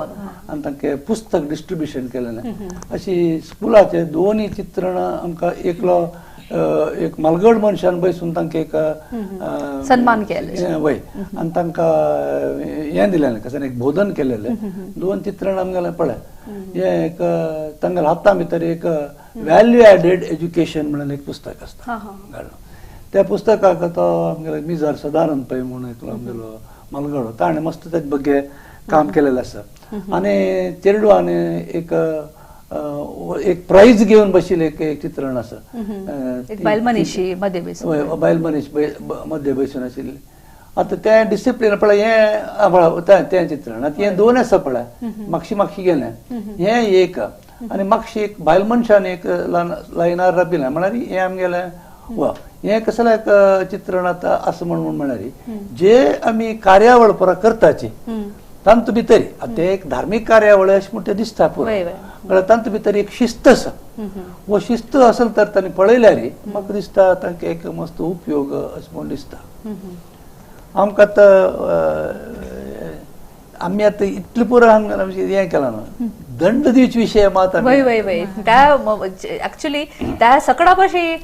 आनी तांकां पुस्तक डिस्ट्रिब्युशन केलेलें. अशी स्कुलाचे दोनूय चित्रणां आमकां एकलो एक मालगड मनशान बसून तांकां एक सन्मान केले वय आनी तांकां हें दिलेलें कशें एक बोधन केलेलें. दोन चित्रण आमगेलें पळय हें एक तांगेल्या हाता भितर एक व्हॅल्यू एडेड एज्युकेशन म्हणून एक पुस्तक आसता घालून त्या पुस्तकाक तो आमगेलो मिजर सदानंद पै म्हणून एकलो आमगेलो मालगडो ताणें मस्त तेजे बगे काम केलेलें आसा. आनी चेडवान एक एक प्रायज घेवन बशिल्लें एक चित्रण आसा. बायल मनीशी मदें बसून बायल मनीस मदें बसून आशिल्ली. आतां तें डिसिप्लीन पळय हें पळय तें चित्रण आतां हें दोन आसा पळय मागशी मागशी गेलें हें एक आनी मागशी एक बायल मनशान एक लायनार राबिल्लें म्हळ्यार हें आमगेलें वा हें कसलें एक चित्रण आतां आसा म्हणून म्हळ्यार जे आमी कार्यावळ पुरा करताची तांतू भितर आतां एक धार्मीक कार्यावळ अशें म्हण तें दिसता पुरो म्हळ्यार तांतू भितर एक शिस्त आसा. हो शिस्त असेल तर तांणी पळयल्यार म्हाका दिसता तांकां एक मस्त उपयोग अशें म्हूण दिसता. आमकां आतां आमी आतां इतलें पुरो हें केलां न्हू दंड दिवचे विशय मात वय वय वय त्या एक्चुअली त्या सकळा पशी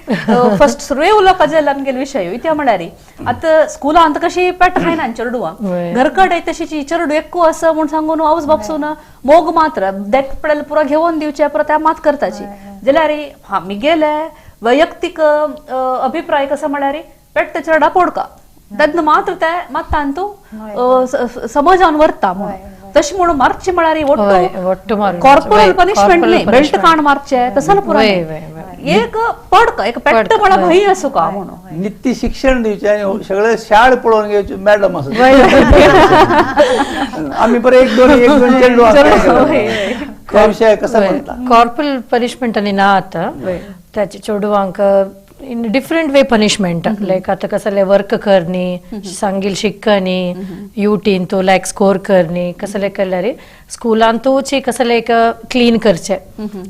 फर्स्ट सुरवे उलोवपा जाय आमगेले विशय त्या म्हळ्यार आतां स्कुलांत कशी पेट खायना चेडवां घरकडे तशी चेडू एक्को आसा म्हूण सांगून आवज बापसून मोग मात्र देख पडल्यार पुरो घेवन दिवचे पुरो त्या मात करताची. जाल्यार मिगेले वैयक्तीक अभिप्राय कसो म्हळ्यार पेट चेडा पोडका तेन्ना मात्र ते मात तांतू समजावन व्हरता म्हणून तशें म्हणून मारचे म्हळ्यार वट्टू कॉर्पोरल पनिशमेंट न्ही बेल्ट काण मारचे तसो पुरो एक पडका एक पेट्ट म्हळ्यार भंय आसूं का म्हणून नित्य शिक्षण दिवचें आनी सगळे शाळ पळोवन घेवचे मॅडम आसा आमी बरें एक दोन चेडू आसा विशय कसो म्हणटा कॉर्पोरल पनिशमेंट आनी ना आतां ताचे चेडवांक in different way punishment like आता कसले वर्क करणी सांगील शिकणी यूटीन तो लायक स्कोर करणी कसले केल्यार स्कुलांतूच कसले एक क्लीन करचे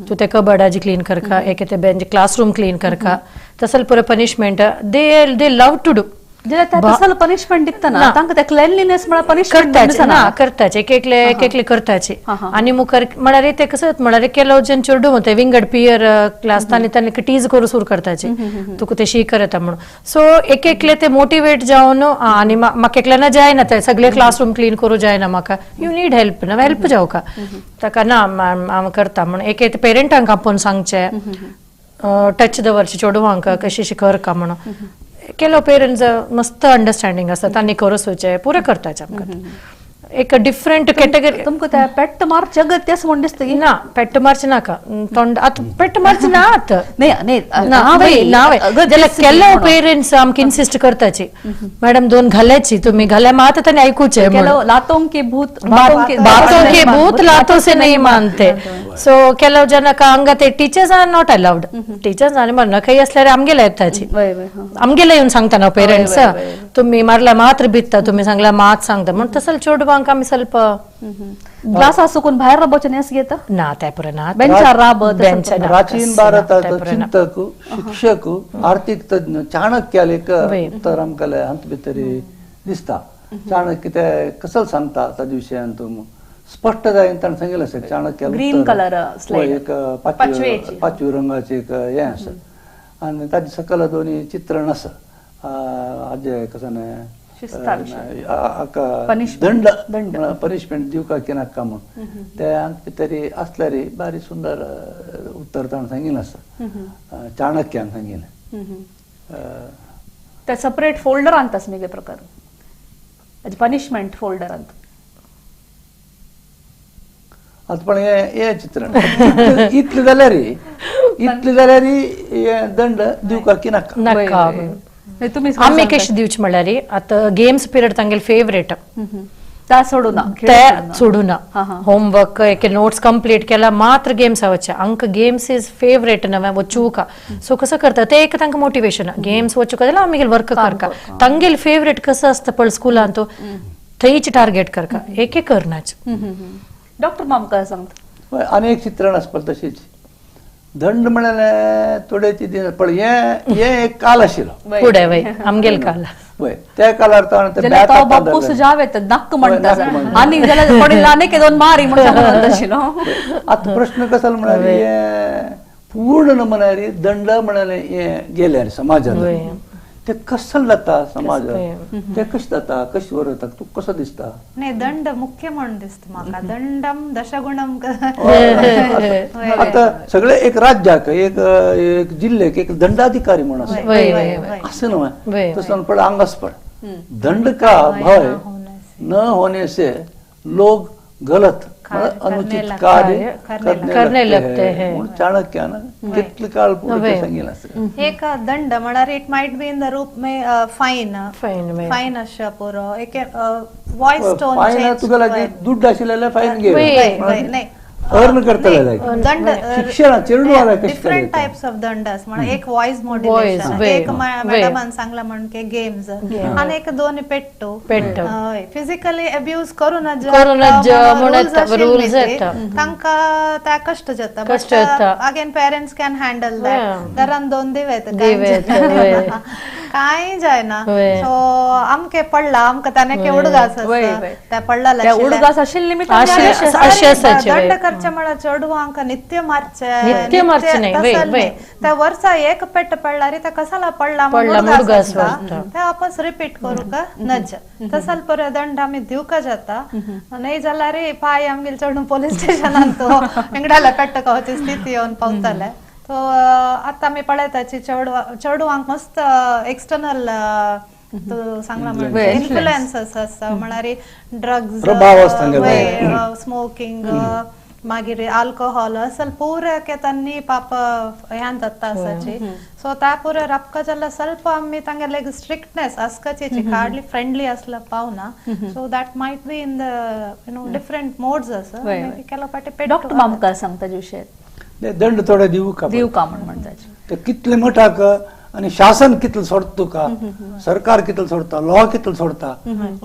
तू ते कबडाजी क्लीन करका एक ते बेंच क्लासरूम क्लीन करका तसल पुरो punishment they love to do. तसल पनिशमेंट दितना तांकां ते क्लेनलीनेस म्हळ्यार पनिशमेंट ना करताचे एक एकले एक एकले करताचे. आनी मुखार म्हळ्यार ते कसं म्हळ्यार केलो जन चेडू म्हणते विंगड पियर क्लास तांणी तांणी टीज करू सुरू करताचे तुका ते शी करता म्हणून. सो एक एकले ते मोटिवेट जावन आनी म्हाका एकल्याना जायना ते सगळे क्लासरूम क्लीन करू जायना म्हाका you need help ना हेल्प जावका ताका ना हांव करता म्हणून एक एक पेरंटांक आपोवन सांगचे टच दवरचे चेडवांक कशी करका म्हणून. केलो पेरंट्स मस्त अंडरस्टँडिंग आसता तांणी करूचे पुरें करताचे आमकां एक डिफरंट कॅटेगरी. तुमकां त्या पेट्ट मारचे गती अशें म्हूण दिसता की ना पेट्ट मारचे नाका तोंड आतां पेट्ट मारचे ना आतां न्ही ना जाल्यार केलो पेरंट्स आमकां इन्सिस्ट करताची मॅडम दोन घाल्याची तुमी घाल्या मात तांणी आयकुचें. लातों के भूत बातों के भूत लातों से नहीं मानते. सो केलो जेन्ना हांगा ते teachers are not allowed teachers आनी मरना खंय आसल्यार आमगेले येताची आमगेले येवन सांगता ना पेरंट्स तुमी मारल्या मात्र भित्ता तुमी सांगल्या मात सांगता म्हण तसो चेडवांक आमी स्वल्प क्लासा सुकून भायर राबोवचें न्ही अशें घेता ना ते पुरो ना बेंचार राबत प्राचीन भारताचो चिंतक शिक्षक आर्थीक तज्ञ चाणक्याले एक उत्तर आमकां हातूंत भितर दिसता. चाणक्य ते कसो सांगता ताजे विशयान तूं स्पष्ट जायन ताणें सांगिल्लें आसा चाणक्य ग्रीन कलर एक पाचवी रंगाचें एक हें आसा आनी ताजे सकयल दोनी चित्रण आसा हाजें कसो दंड पनिशमेंट दिवका की नाका म्हूण ते भितर आसल्यार बारी सुंदर उत्तर ताणें सांगिल्लें आसा चाणक्यान सांगिल्लें. ते सेपरेट फोल्डर आणतास मगे प्रकार पनिशमेंट फोल्डर आणता. आतां पण हें चित्रण इतलें जाल्यार इतलें जाल्यार हें दंड दिवका की नाका नाका. आमी कशें दिवचें म्हणल्यार आतां गेम्स पिरियड तांगेले फेवरेट सोडूना ते सोडूना होमवर्क एक नोट्स कंप्लीट केला मात्र गेम्स वच्चे अंक गेम्स is favourite नवे वचूका. सो कसं करता ते एक तांकां मोटिवेशन गेम्स वचूका जाल्यार आमगेले वर्क करका तांगेले फेवरेट कसं आसता पळय स्कुलान तो थंयच टार्गेट करका एक एक करनाच. डॉक्टर माम काय सांगता आनी एक चित्रण आसपा तशीच दंड म्हळ्यार थोडे ती पळय हें एक काल आशिल्लो फुडें वय आमगेले काल त्या काळार तो बापूस जावे नाक म्हणटा आनी जाल्यार पडिल्लो आनीक दोन मारी म्हणून आशिल्लो. आतां प्रश्न कसो म्हळ्यार पूर्ण म्हळ्यार दंड म्हळ्यार हें गेलें समाजात, ते कसं जाता समाजात, ते कशें जाता, कशें वरता, तूं कसो दिसता? नाही, दंड मुख्य म्हणून दिसता म्हाका. दंडम दशगुणम. आता सगळे एक राज्याक एक एक जिल्ह्याक एक दंडाधिकारी म्हणून आसा, असं न्हय तसं पड आंगास पड. दंड का भय न होने से लोग गलत अनुचित कार्य करने लगते हैं. चाणक्यान कितले काळ पुढे सांगितलं असं. एक दंड म्हळ्यार it might be in the रूप मे फायन, फायन अशें पुरो एक वॉयस टोन फायन तुका लागीं दुड्ड आशिल्ले फायन घे, अर्न करतले दंड. शिक्षण चेडवाला डिफरंट टाइप्स ऑफ दंड आस म्हळ्यार एक वॉयस मॉड्युलेशन, एक मॅडमान सांगला म्हण की गेम्स, आनी एक दोन पेट्टो फिजिकली अब्यूज करू नज तांकां त्या कश्ट जाता. Again parents can handle that. घरान दोन दिवेत कांय जायना. सो आमके पडला आमकां ताणें उडगास त्या पडला उडगास आशिल्ले दंड करचे म्हळ्यार चेडवांक नित्य मारचे, नित्य मारचे. त्या वर्सा एक पेट पडला रे त्या कसाला पडला उडगास ते वापस रिपीट करूंक नज. तसल परत दंड आमी दिवका जाता. नाही जाल्यार रे पाय आमगेले चेडूं पोलीस स्टेशनान तो इंगडाला पेट्ट खावची स्थिती येवन पावताले. सो आतां आमी पळयताची चेडवांक मस्त एक्सटर्नल सांगला म्हणजे इन्फ्लुएन्सस आसता, म्हळ्यार ड्रग्स, स्मोकिंग, मागीर आल्कोहॉल असल पुरे तांणी पाप ह्यान जाता आसाची. सो त्या पुरे राबका जाल्यार ಸ್ವಲ್ಪ आमी तांगेले स्ट्रिक्टनेस आसकाची हार्डली फ्रेंडली आसला पावना. So that might be in the you know different modes आसा. केलो पाटी डॉक्टर मामकार सांगता विशय दंड थोडे दिवका दिवका म्हण म्हणटाचे ते कितले मठाक आनी शासन कितलें सोडटा तुका, सरकार कितलें सोडटा, लॉ कितलें सोडटा,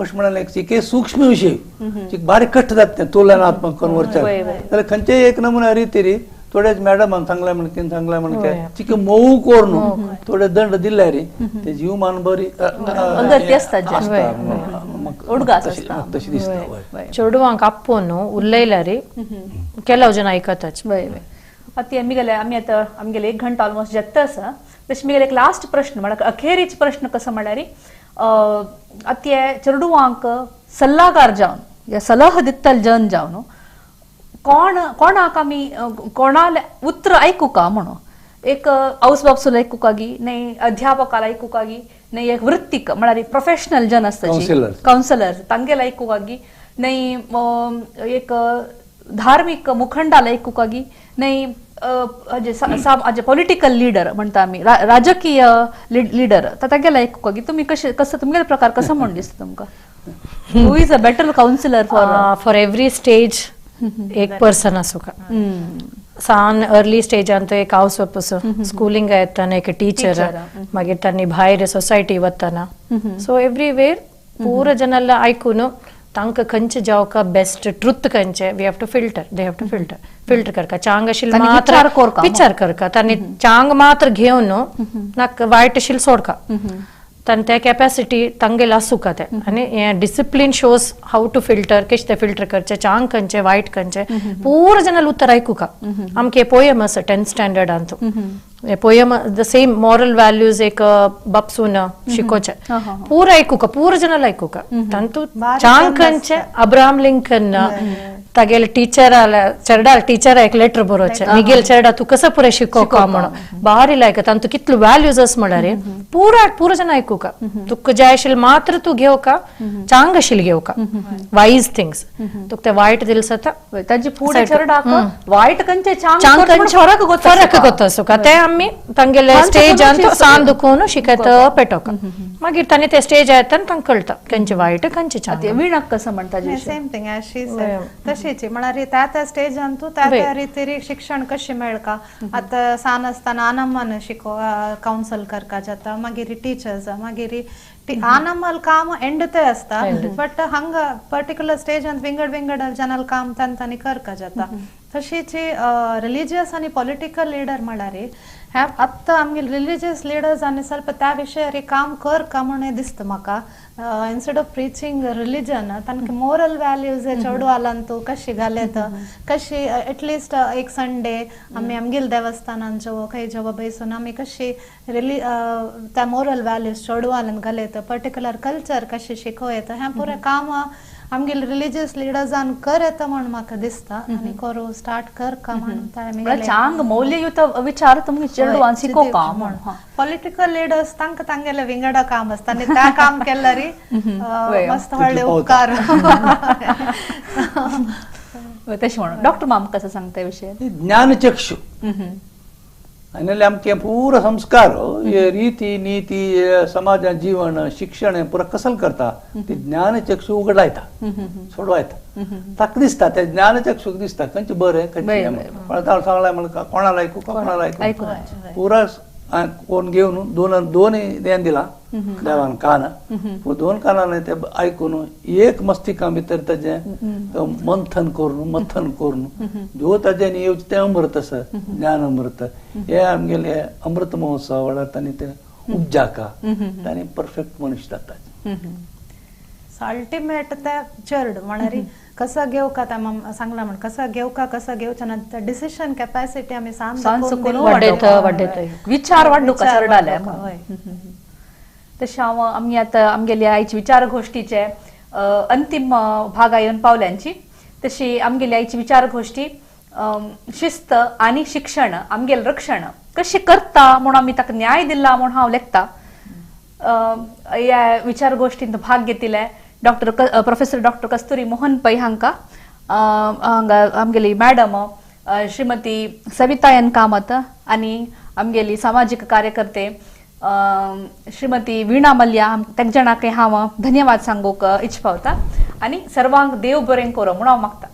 अशें म्हळ्यार एक सूक्ष्म विशय बारीक कश्ट जाता तें तुलनात्मक करून वरच्याक. जाल्यार खंयचेय एक नमुना रितीरी थोडेच मॅडमान सांगलें म्हण कितें सांगलें म्हण चिके मोव करून थोडे दंड दिले रे ते जीवमान बरी आसता तशी दिसता. चेडवांक आपोवन उलयल्यार केलव जण आयकताच. आतां आमी आमी आतां आमगेले एक घंटा ऑलमोस्ट जाता आसा. तशें म्हगेले एक लास्ट प्रश्न म्हळ्यार अखेरीच प्रश्न कसो म्हळ्यार आतां चेडवांक सल्लागार जावन या सलाह दितले जन जावन कोण कोणाक आमी कोणाले उतर आयकुका म्हणून एक आवस बापसूल आयकुका गी न्ही अध्यापकाला आयकुका गी न्ही एक वृत्तीक म्हळ्यार प्रोफेशनल जन आसता कावन्सिलर तांगेले आयकुका गी न्ही एक धार्मीक मुखंडाला आयकुका गी न्ही पॉलिटिकल लीडर म्हणटा आमी राजकीय लीडर तागेले आयकुका गी तुमी कशें कसो तुमगेलो प्रकार कसो म्हण दिसता तुमकां? Who is a better counsellor for every stage एक पर्सन आसूका. सान अर्ली स्टेज अंत एक हावस वापस स्कूलिंग येताना एक टीचर, मागीर तांणी भायर सोसायटी वताना. सो एवरीवेर पूरा जनाला आयकून तांकां खंयचे जावका बेस्ट ट्रुथ खंयचे we have to filter, they have to filter filter करका चांग आशिल्ले मात्र विचार करका तांणी चांग मात्र घेवन नाका वायट आशिल्ले सोडका. तांणी त्या कॅपॅसिटी तांगेले आसूका ते आनी discipline shows how to filter, कशें ते फिल्टर करचे, चांग खंयचे वायट खंयचे पूरा जनाल उतर आयकुका. आमकां पोयम आसा 10th स्टँडर्डांत poem the same moral values एक बापसून शिकोवचे पूरा आयकुका, पूरा जनाल आयकुका. तांतू चांग खंयचे अब्राहम लिंकन तागेले टीचराला चेरडा टीचरा एक लेटर बरोवचें मिगेल चेरडा तूं कसो पुरें शिकोवका म्हणून बारी लायक तांतू कितले व्हॅल्यूज आस म्हळ्यार पुरा पुरा जण आयकुका. तुका जाय आशिल्लें मात्र तूं घेवका, चांग आशिल्लें घेवका, वायज थिंग्स. तुका तें वायट दिसता तांचे फुडें चेरडाक वायट खंयचें चांग फरक गोत आसूका ते आमी तांगेले स्टेजान सान दुखोवन शिकयता पेटोवका. मागीर तांणी ते स्टेज येता तांकां कळटा खंयचें वायट खंयचें चांग. वीणाक कसो म्हणटा? Same thing as she said तशीच म्हळ्यार त्या त्या स्टेजान तूं त्या त्या रितीरी शिक्षण कशें मेळका. आतां सान आसतना आनम्मान शिको कावन्सल करका जाता, मागीर टिचर्स, मागीर आनम्माल काम एंडते आसता बट हांगा पर्टिक्युलर स्टेजान विंगड विंगड जनाल काम तांणी करका जाता. तशीच रिलिजियस आनी पॉलिटिकल लिडर म्हळ्यार हे आत्तां आमगे रिलिजियस लिडर्स आनी ಸ್ವಲ್ಪ त्या विशयार काम कर का म्हणून दिसता म्हाका. इन्स्टेड ऑफ प्रिचींग रिलिजन तांकां मोरल व्हॅल्यूज चेडवालांतू कशी घालेत कशी एटलिस्ट एक संडे आमी आमगेल देवस्थानान जेवो खंय जेवो बैसून आमी कशी त्या मोरल व्हॅल्यूज चेडवालान घालेत, पर्टिक्युलर कल्चर कशें शिकोवं येता, हें पुरें काम आमगेले रिलिजियस लिडर्सान कर येता म्हण म्हाका दिसता आनी करूं स्टार्ट कर का म्हण चांग मौल्ययुत विचार तुमगे चेडवान शिकोवका म्हण. पॉलिटिकल लिडर्स तांकां तांगेले विंगडा काम आसता आनी त्या काम केल्यार मस्त व्हडले उपकार. तशें म्हणून डॉक्टर माम कसं सांगता विशय ज्ञानचक्षु आनी आमचे पुरो संस्कार रीती नीती समाजा जीवन शिक्षण पुरो कसल करता ती ज्ञानचक्षु उगडायता सोडवायता. ताका दिसता त्या ज्ञानचक्षुक दिसता खंयचें बरें खंयचें सांगलां म्हण कोणाला आयकू कोणाला आयकू पुरा कोण घेवन दोन दोन ध्यान दिला देवान कान दोन कानान ते आयकून एक मस्तिका भितर ताजें मंथन करून मथन करून जो ताजें येवचें तें अमृत आसा ज्ञान अमृत. हे आमगेले अमृत महोत्सव वेळार तांणी ते उपजाका तांणी परफेक्ट मनुष्य जाता. अल्टिमेट त्या चेड म्हळ्यार कसं घेऊ का त्या सांगला म्हण कसं घेऊ का कसं घेवचें ना त्या डिसिशन कॅपॅसिटी आमी सांग विचार वाडूका चेरडाले. तशें हांव आमी आतां आमगेली आयची विचारगोष्ठीचे अंतीम भागा येवन पावल्यांची. तशी आमगेली आयची विचारगोष्ठी शिस्त आनी शिक्षण आमगेलें रक्षण कशें करता म्हूण आमी ताका न्याय दिला म्हूण हांव लेखता. ह्या विचारगोष्ठींत भाग घेतिल्ले doctor professor doctor Kasturi Mohan Pai हांकां, हांगा आमगेली मॅडम श्रीमती सविता एन कामत आनी आमगेली सामाजीक कार्यकर्ते श्रीमती वीणा मल्या तेग जाणांक हांव धन्यवाद सांगूंक इच्छा पावता आनी सर्वांक देव बरें करूं म्हूण हांव मागता.